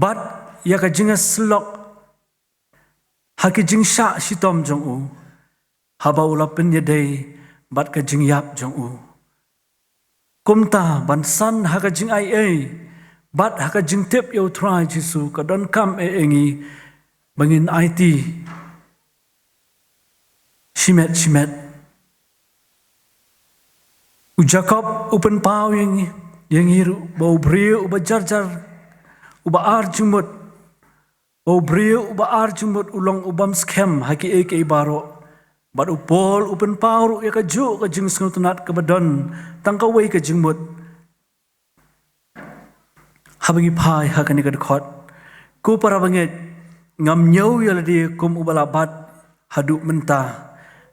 bat ïa ka jingïasyllok ha ki jingshah shitom jong u, haba u la pynïadei bad ka jingïap jong u. Kumta ban san ha ka jingaiei bad ha ka jingtip ïa U Trai Jisu ka donkam eh ïa ngi ba ngin aiti shimet shimet. U Jakob u pynpaw ïa ngi, ïa ngi ruh, ba u briew uba jarjar, uba ar jingmut, ba u briew uba ar jingmut u long u bym skhem ha kiei kiei baroh. Bad u Paul u pynpaw ruh ïa kajuh ka jingsngewtynnad kaba don tang kawei ka jingmut. Haba ngi phai ha kane ka dkhot, ko para bangeit, ngam ñiew ïa lade kum uba la bat haduh mynta,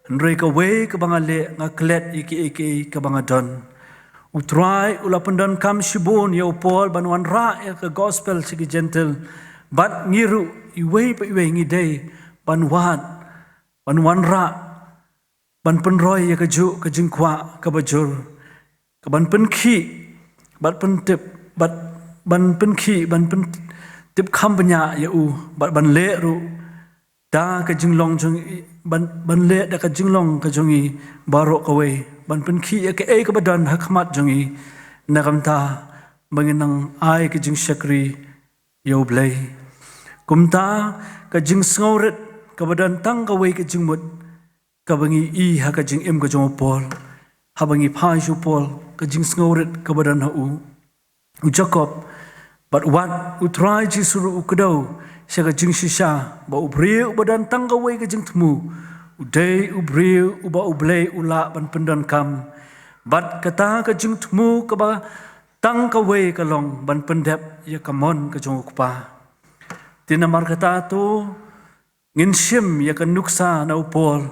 hynrei kawei kaba nga leh, nga klet ïa kiei kiei kaba nga don. U Trai u la pyndonkam shibun ïa u Paul ban wanrah ïa ka gospel sha ki Jentil, bad ngi ruh iwei pa iwei ngi dei ban wad, ban wanrah, ban pynroi ïa kajuh ka jingkwah kaba jur, ka ban pynkhih, bad pyntip, bad ban pynkhih, ban pyntip kham bniah ïa u, bad ban leh ruh da ka jinglong jong i, ban, ban leh da ka jinglong ka jong i baroh kawei, ban pynkhih ïa kaei kaba don ha khmat jong i, na ka bynta ba ngin nang ai ka jingshakri ïa U Blei. Kumta ka jingsngewrit kaba don tang kawei ka jingmut, kaba ngi i ha ka jingim ka jong u Paul. Haba ngi phai sha u Paul, ka jingsngewrit kaba don ha u, u Jakob, bad wat U Trai Jisu ruh u kdew sha ka jingshisha ba u briew uba don tang kawei ka jingthmu u dei u briew uba U Blei u lah ban pyndonkam. Bad kata ka jingthmu kaba tang kawei ka long ban pyndep ïa ka mon ka jong u Kpa. Te namar kata to ngin shim ïa ka nuksa na u Paul,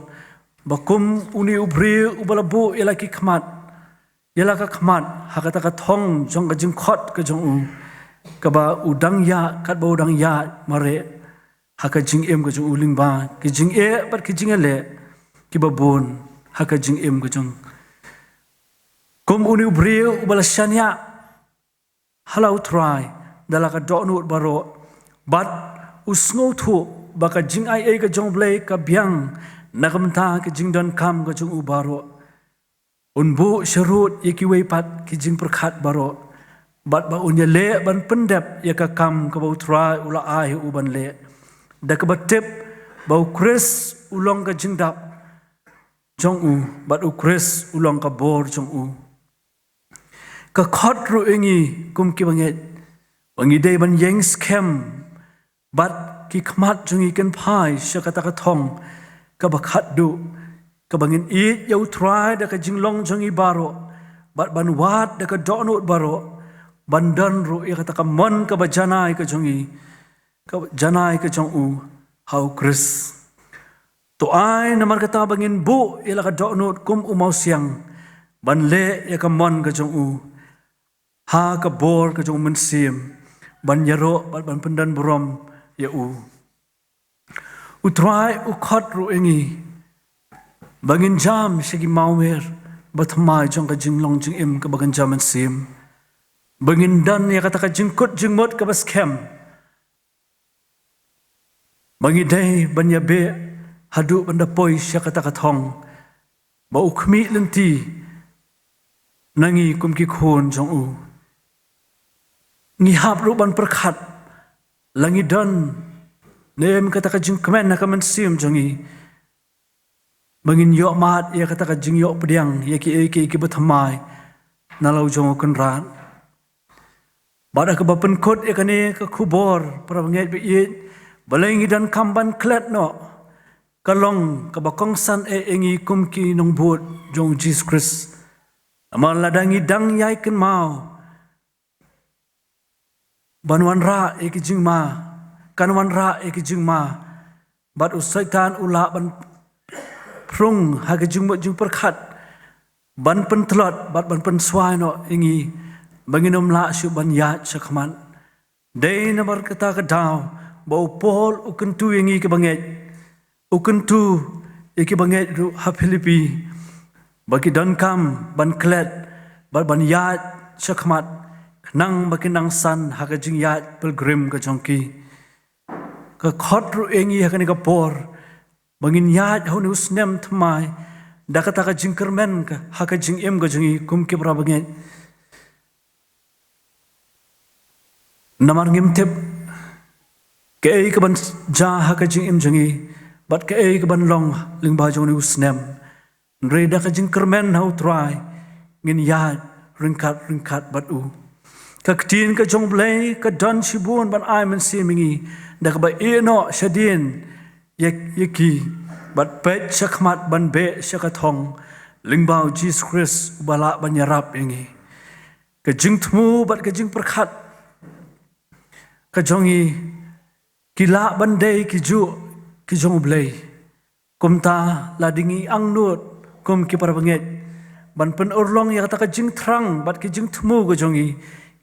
ba kum une u briew uba la buh ïa la ki khmat, ïa la ka khmat ha kata ka thong jong ka jingkhot ka jong u, kaba u dang ïaid, katba u dang ïaid mareh ha ka jingim ka jong u lyngba ki jingeh bad ki jingïaleh kiba bun ha ka jingim ka jong. Kum une u briew uba la shaniah ha la u Trai da la ka dohnud baroh, bad u sngewthuh ba ka jingaiei ka jong U Blei ka biang na ka bynta ka jingdonkam ka jong u baroh. Un buh sharud ïa kiwei pat ki jingpyrkhat baroh, bad ba un ïaleh ban pyndep ïa ka kam kaba u Trai u la ai u ban leh, da kaba tip ba u Khrist u long ka jingdap jong u, bad u Khrist u long ka bor jong u. Ka khot ruh ïa ngi kum ki bangeit ba ngi dei ban ïeng skhem, bad ki khmat jong ngi kin phai sha kata ka thong kaba khatduh, kaba ngin ïeit ïa u Trai da ka jinglong jong ngi baroh, bad ban wad da ka dohnud baroh, ban don ruh ïa kata ka mon kaba janai ka jong ngi, ka janai ka jong u ha u Khrist. To ai namar kata ba ngin buh ïa la ka dohnud kum u mawsiang, ban leh ïa ka mon ka jong u ha ka bor ka jong u Mynsiem, ban ïaroh bad ban pyndonburom ïa u. U Trai u khot ruh ïa ngi ba ngin jam sha ki mawmer ba thymmai jong ka jinglong jingim kaba kynja mynsiem, ba ngin don ïa kata ka jingkut jingmut kaba skhem, ba ngi dei ban ïabeh haduh ban da poi sha kata ka thong ba u khmih lynti na ngi kum ki khun jong u. Ngi hap ruh ban pyrkhat, la ngi don ne em kata ka jingkmen ha ka mynsiem jong ngi, ba ngin ïoh mad ïa kata ka jingïoh pdiang ïa kiei kiei kiba thymmai na la u jong u Kynrad. Bad ha kaba pynkut ïa kane ka khubor, para bangeit ba ïeit, balei ngi donkam ban klet noh, ka long kaba kongsan eh ïa ngi kum ki nongbud jong u Jisu Khrist. Namar lada ngi dang ïai kynmaw ban wanrah ïa ki jingma, kan wanrah ïa ki jingma, bad u Soitan u lah ban phrung ha ki jingmut jingpyrkhat ban pyntlot bad ban pynswai noh ïa ngi ba ngin ym lah shuh ban ïaid sha khmat. Dei namar kata ka daw ba u Paul u kyntu ïa ngi kiba ngeit, u kyntu ïa kiba ngeit ruh ha Philippi ba ki donkam ban klet bad ban ïaid sha khmat, khnang ba kin nang san ha ka jingïaid pilgrim ka jong ki. Ka khot ruh ïa ngi ha kane ka por ba ngin ïaid ha une u snem thymmai da kata ka jingkyrmen ka, ha ka jingim ka jong ngi kum ki para bangeit. Namar ngim tip kaei kaban jia ha ka jingim jong ngi bad kaei kaban long lyngba jong une u snem. Hynrei da ka jingkyrmen ha u Trai ngin ïaid ryngkat ryngkat bad u. Ka ktien ka jong u Blei ka don shibun ban ai mynsiem ïa ngi, da kaba ïehnoh shadien ïa, ïa ki bad peit sha khmat ban beh sha ka thong lyngba u Jisu Khrist uba lah ban ïarap ïa ngi. Ka jingthmu bad ka jingpyrkhat ka jong ngi ki lah ban dei ki juh ki jong u Blei. Kumta lada ngi angnud kum ki para bangeit ban pynurlong ïa kata ka jingthrang bad ka jingthmu ka jong ngi,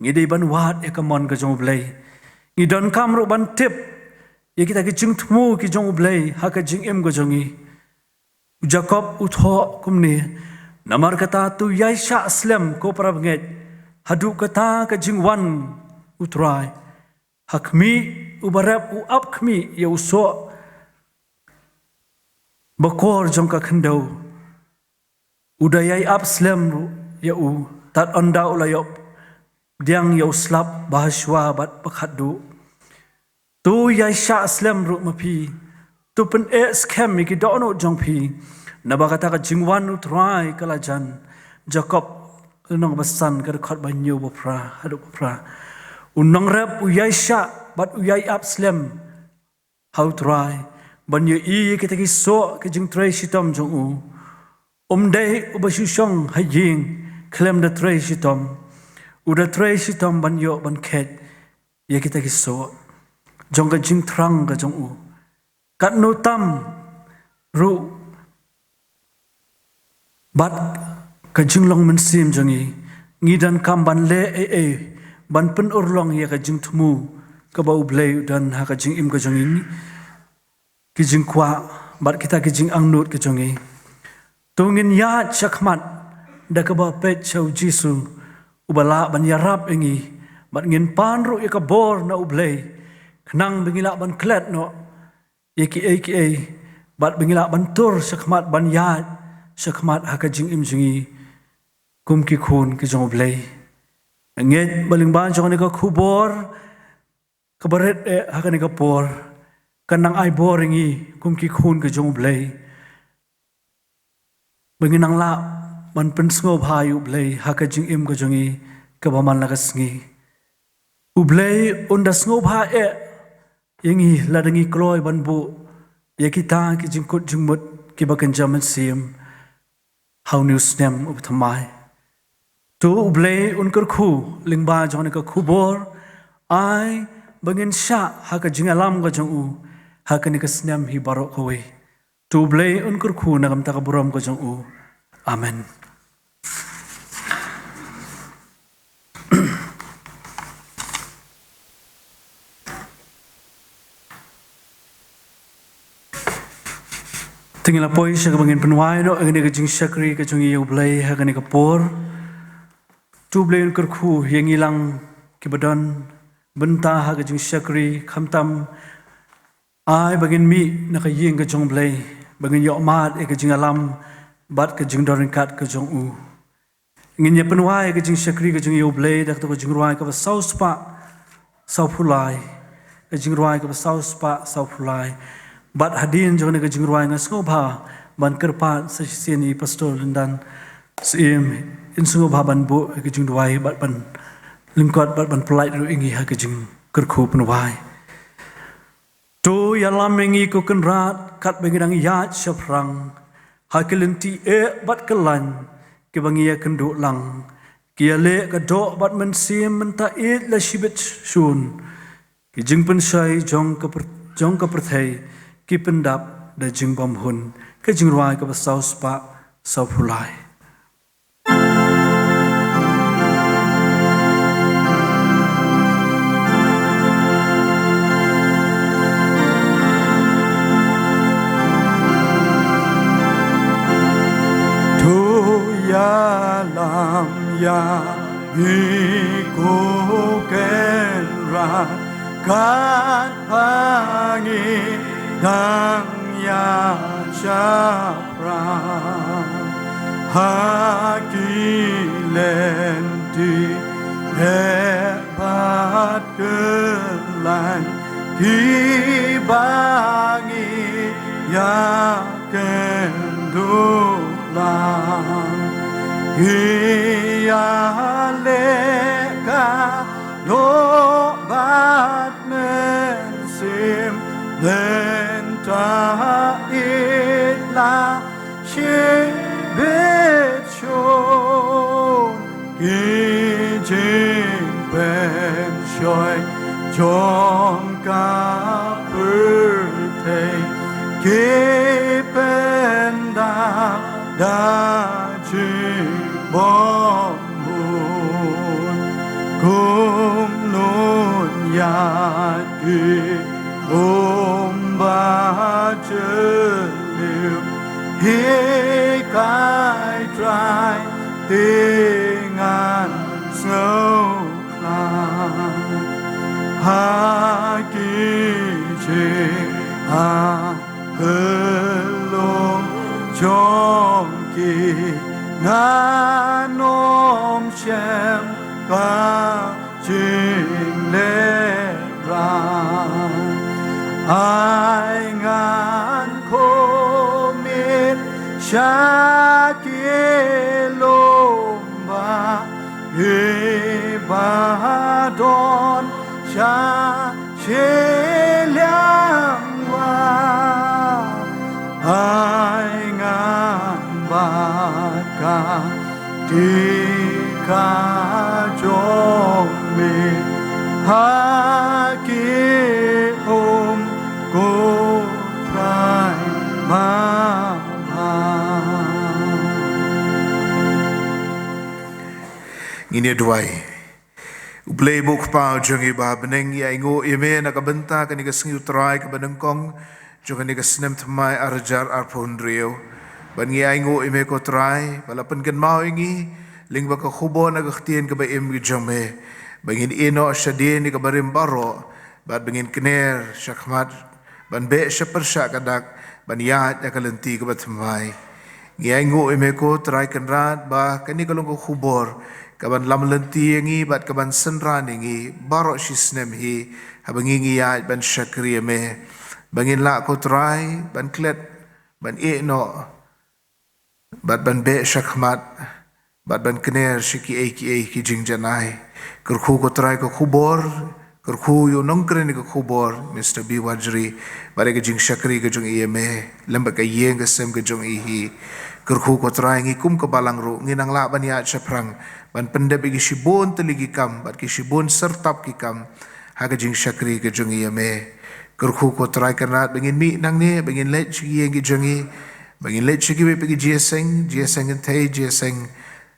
ngi dei ban wad ïa ka mon ka jong u Blei. Ngi donkam ruh ban tip ïa kita ki jingthmu ki jong u Blei ha ka jingim ka jong ngi. U Jakob u thoh kumne, namar kata to ïai shah slem ko para bangeit haduh kata ka jingwan u Trai. Ha khmih, uba rep u ap khmih ïa u soh bakor jong ka khyndew. U da ïai ap slem ruh ïa u tad ynda u la ïoh pdiang ïa u slap ba ha shuwa bad ba khatduh. To ïai shah slem ruh ma phi. To pyneh skhem ïa ki dohnud jong phi, naba kata ka jingwan u Trai ka la jan. Jakob lynnong ba san, ka dkhot ba hynñiew ba phra haduh ba phra. U nongrep u ïai shah bad u ïai ap slem ha u Trai ban ïohi ïa kita ki soh ki jingtrei shitom jong u. Um dei uba shu shong ha ïing khlem da trei shitom. U da trei shitom ban ïoh ban kheit ïa kita ki soh jong ka jingthrang ka jong u. Katno tam ruh bad ka jinglong mynsiem jong ngi, ngi donkam ban leh ei ei ban pynurlong ïa ka jingthmu kaba u Blei u don ha ka jingim ka jong ngi, ki jingkwah bad kita ki jingangnud ki jong ngi. To ngin ïaid sha khmat da kaba peit sha u Jisu uba lah ban ïarap ïa ngi, bad ngin pan ruh ïa ka bor na u Blei khnang ba ngi lah ban klet noh ïa kiei kiei bad ba ngi lah ban tur sha khmat, ban ïaid sha khmat ha ka jingim jong ngi kum ki khun ki jong u Blei. Ngeit ba lyngba jong kane ka khubor kaba rit eh ha kane ka por kan nang ai bor ïa ngi kum ki khun ki jong u Blei, ba ngin nang lah ban pynsngewbha ïa u Blei ha ka jingim ka jong ngi kaba man la ka sngi. U Blei un da sngewbha eh ïa ngi lada ngi kloi ban buh ïa kita ki jingkut jingmut kiba kynja mynsiem ha une u snem uba thymmai. To u Blei un kyrkhu lyngba jong kane ka khubor, ai ba ngin shah ha ka jingïalam ka jong u ha kane ka snem hi baroh kawei. To U Blei un kyrkhu na ka bynta ka burom ka jong u. Amen. Te ngin la poi sha kaba ngin pynwai noh ïa kane ka jingshakri ka jong ngi ïa U Blei ha kane ka por. To U Blei un kyrkhu ïa ngi lang kiba don bynta ha ka jingshakri, khamtam ai ba ngin mih na ka ïing ka jong U Blei, ba ngin ïoh mad ïa ka jingïalam bad ka jingdon ryngkat ka jong u. Ngin ïa pynwai ka jingshakri ka jong ngi ïa U Blei da kato ka jingrwai kaba saw spah saw phew lai. Ka jingrwai kaba saw spah saw phew lai. Bad hadien jong kane ka jingrwai nga sngewbha ban kyrpad sa shisien ïa i Pastor Lyndan Syiem, in sngewbha ban buh ïa ka jingduwai bad ban lyngkot bad ban pynlait ruh ïa ngi ha ka jingkyrkhu pynwai. To ïalam ïa ngi ko Kynrad, katba ngi dang ïaid shaphrang ha ki lynti eh bad kyllain kiba ngi ïakynduh lang. Ki ïaleh ka doh bad mynsiem mynta ïeit la shibit shun. Ki jingpynshoi jong ka pyr-, jong ka pyrthei ki pyndap da jingbymhun. Ka jingrwai kaba saw spah saw phew lai. To ïalam ïa ngi ko Kynrad, katba ngi dang ïaid shaphrang ha ki lynti eh bad kyllain kiba ngi ïakynduh lang. Ki ïaleh ka doh bad mynsiem mynta ïeit la shibit shun. Ki jingpynshoi jong ka pyrthei ki pyndap da jingbymhun. Kumno ïa ki um ba jylliew, hikai Trai, te ngan sngewkhlad ha ki jingïaid lum jong ki, ngan ym shem ka jinglehrain. Ai ngan khmih sha ki lum ba ki ba don sha shiliang wah. Ai ngan bat ka tika jong me ha ki um ko Trai mama. Ngin ïa duwai. U Blei ba u Kpa jong ngi ba ha bneng, ngi ainguh ïa me na ka bynta kane ka sngi U Trai kaba nyngkong jong kane ka snem thymmai ar hajar arphew hynriew. Bad ngi ainguh ïa me ko Trai ba la pynkynmaw ïa ngi lyngba ka khubor na ka ktien kaba im ka jong me, ba ngin ïeh noh shadien ïa ka barim baroh bad ba ngin kner shakhmat ban beh sha pyrshah ka dak ban ïaid ïa ka lynti kaba thymmai. Ngi ainguh ïa me ko Trai Kynrad ba kane ka long ka khubor kaban lam lynti ïa ngi bad kaban synran ïa ngi baroh shi snem hi, haba ngi ngi ïaid ban shakri ïa me, ba ngin lah ko Trai ban klet, ban ïeh noh bad ban beh shakhmat bad ban kner sha kiei kiei ki jingjanai. Kyrkhu ko Trai ka khubor, kyrkhu ïa u nongkren ka khubor Mister B Wajri bad ïa ka jingshakri ka jong i ïa me lem bad ka ïing ka sem ka jong i hi. Kyrkhu ko Trai, ngi kum ka balang ruh ngin nang lah ban ïaid shaphrang ban pyndep ïa ki shibun tylli ki kam bad ki shibun syrtap ki kam ha ka jingshakri ka jong i ïa me. Kyrkhu ko Trai Kynrad ba ngin mih nangne, ba ngin leit sha ki ïing ki jong ngi, ba ngin leit sha kiwei pat ki jingïaseng, jingïaseng kynthei, jingïaseng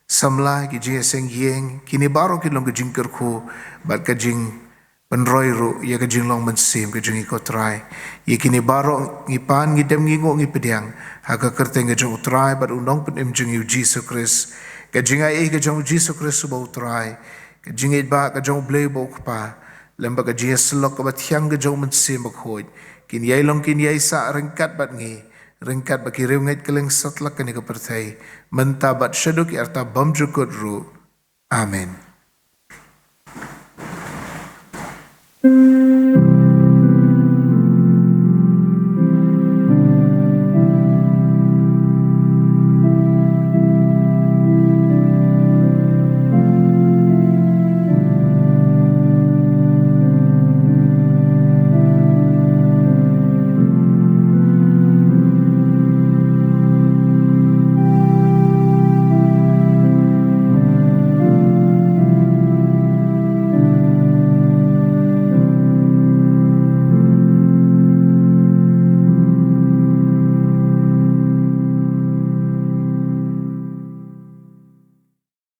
samla, ki jingïaseng ïing, kine baroh ki long ka jingkyrkhu bad ka jingpynroi ruh ïa ka jinglong mynsiem ka jong ngi ko Trai. Ïa kine baroh ngi pan, ngi dem, ngi nguh, ngi pdiang ha ka kyrteng ka jong u Trai bad u Nongpynim jong ngi u Jisu Khrist. Ka jingaiei ka jong u Jisu Khrist uba u Trai, ka jingïeit ba ka jong u Blei uba u Kpa, lem bad ka jingïasyllok kaba thiang ka jong u Mynsiem Bakhuid, kin ïai long, kin ïai sah ryngkat bad ngi, ryngkat bad ki riewngeit kylleng satlak kane ka pyrthei, mynta bad shaduh ki arta bymjukut ruh. Amen.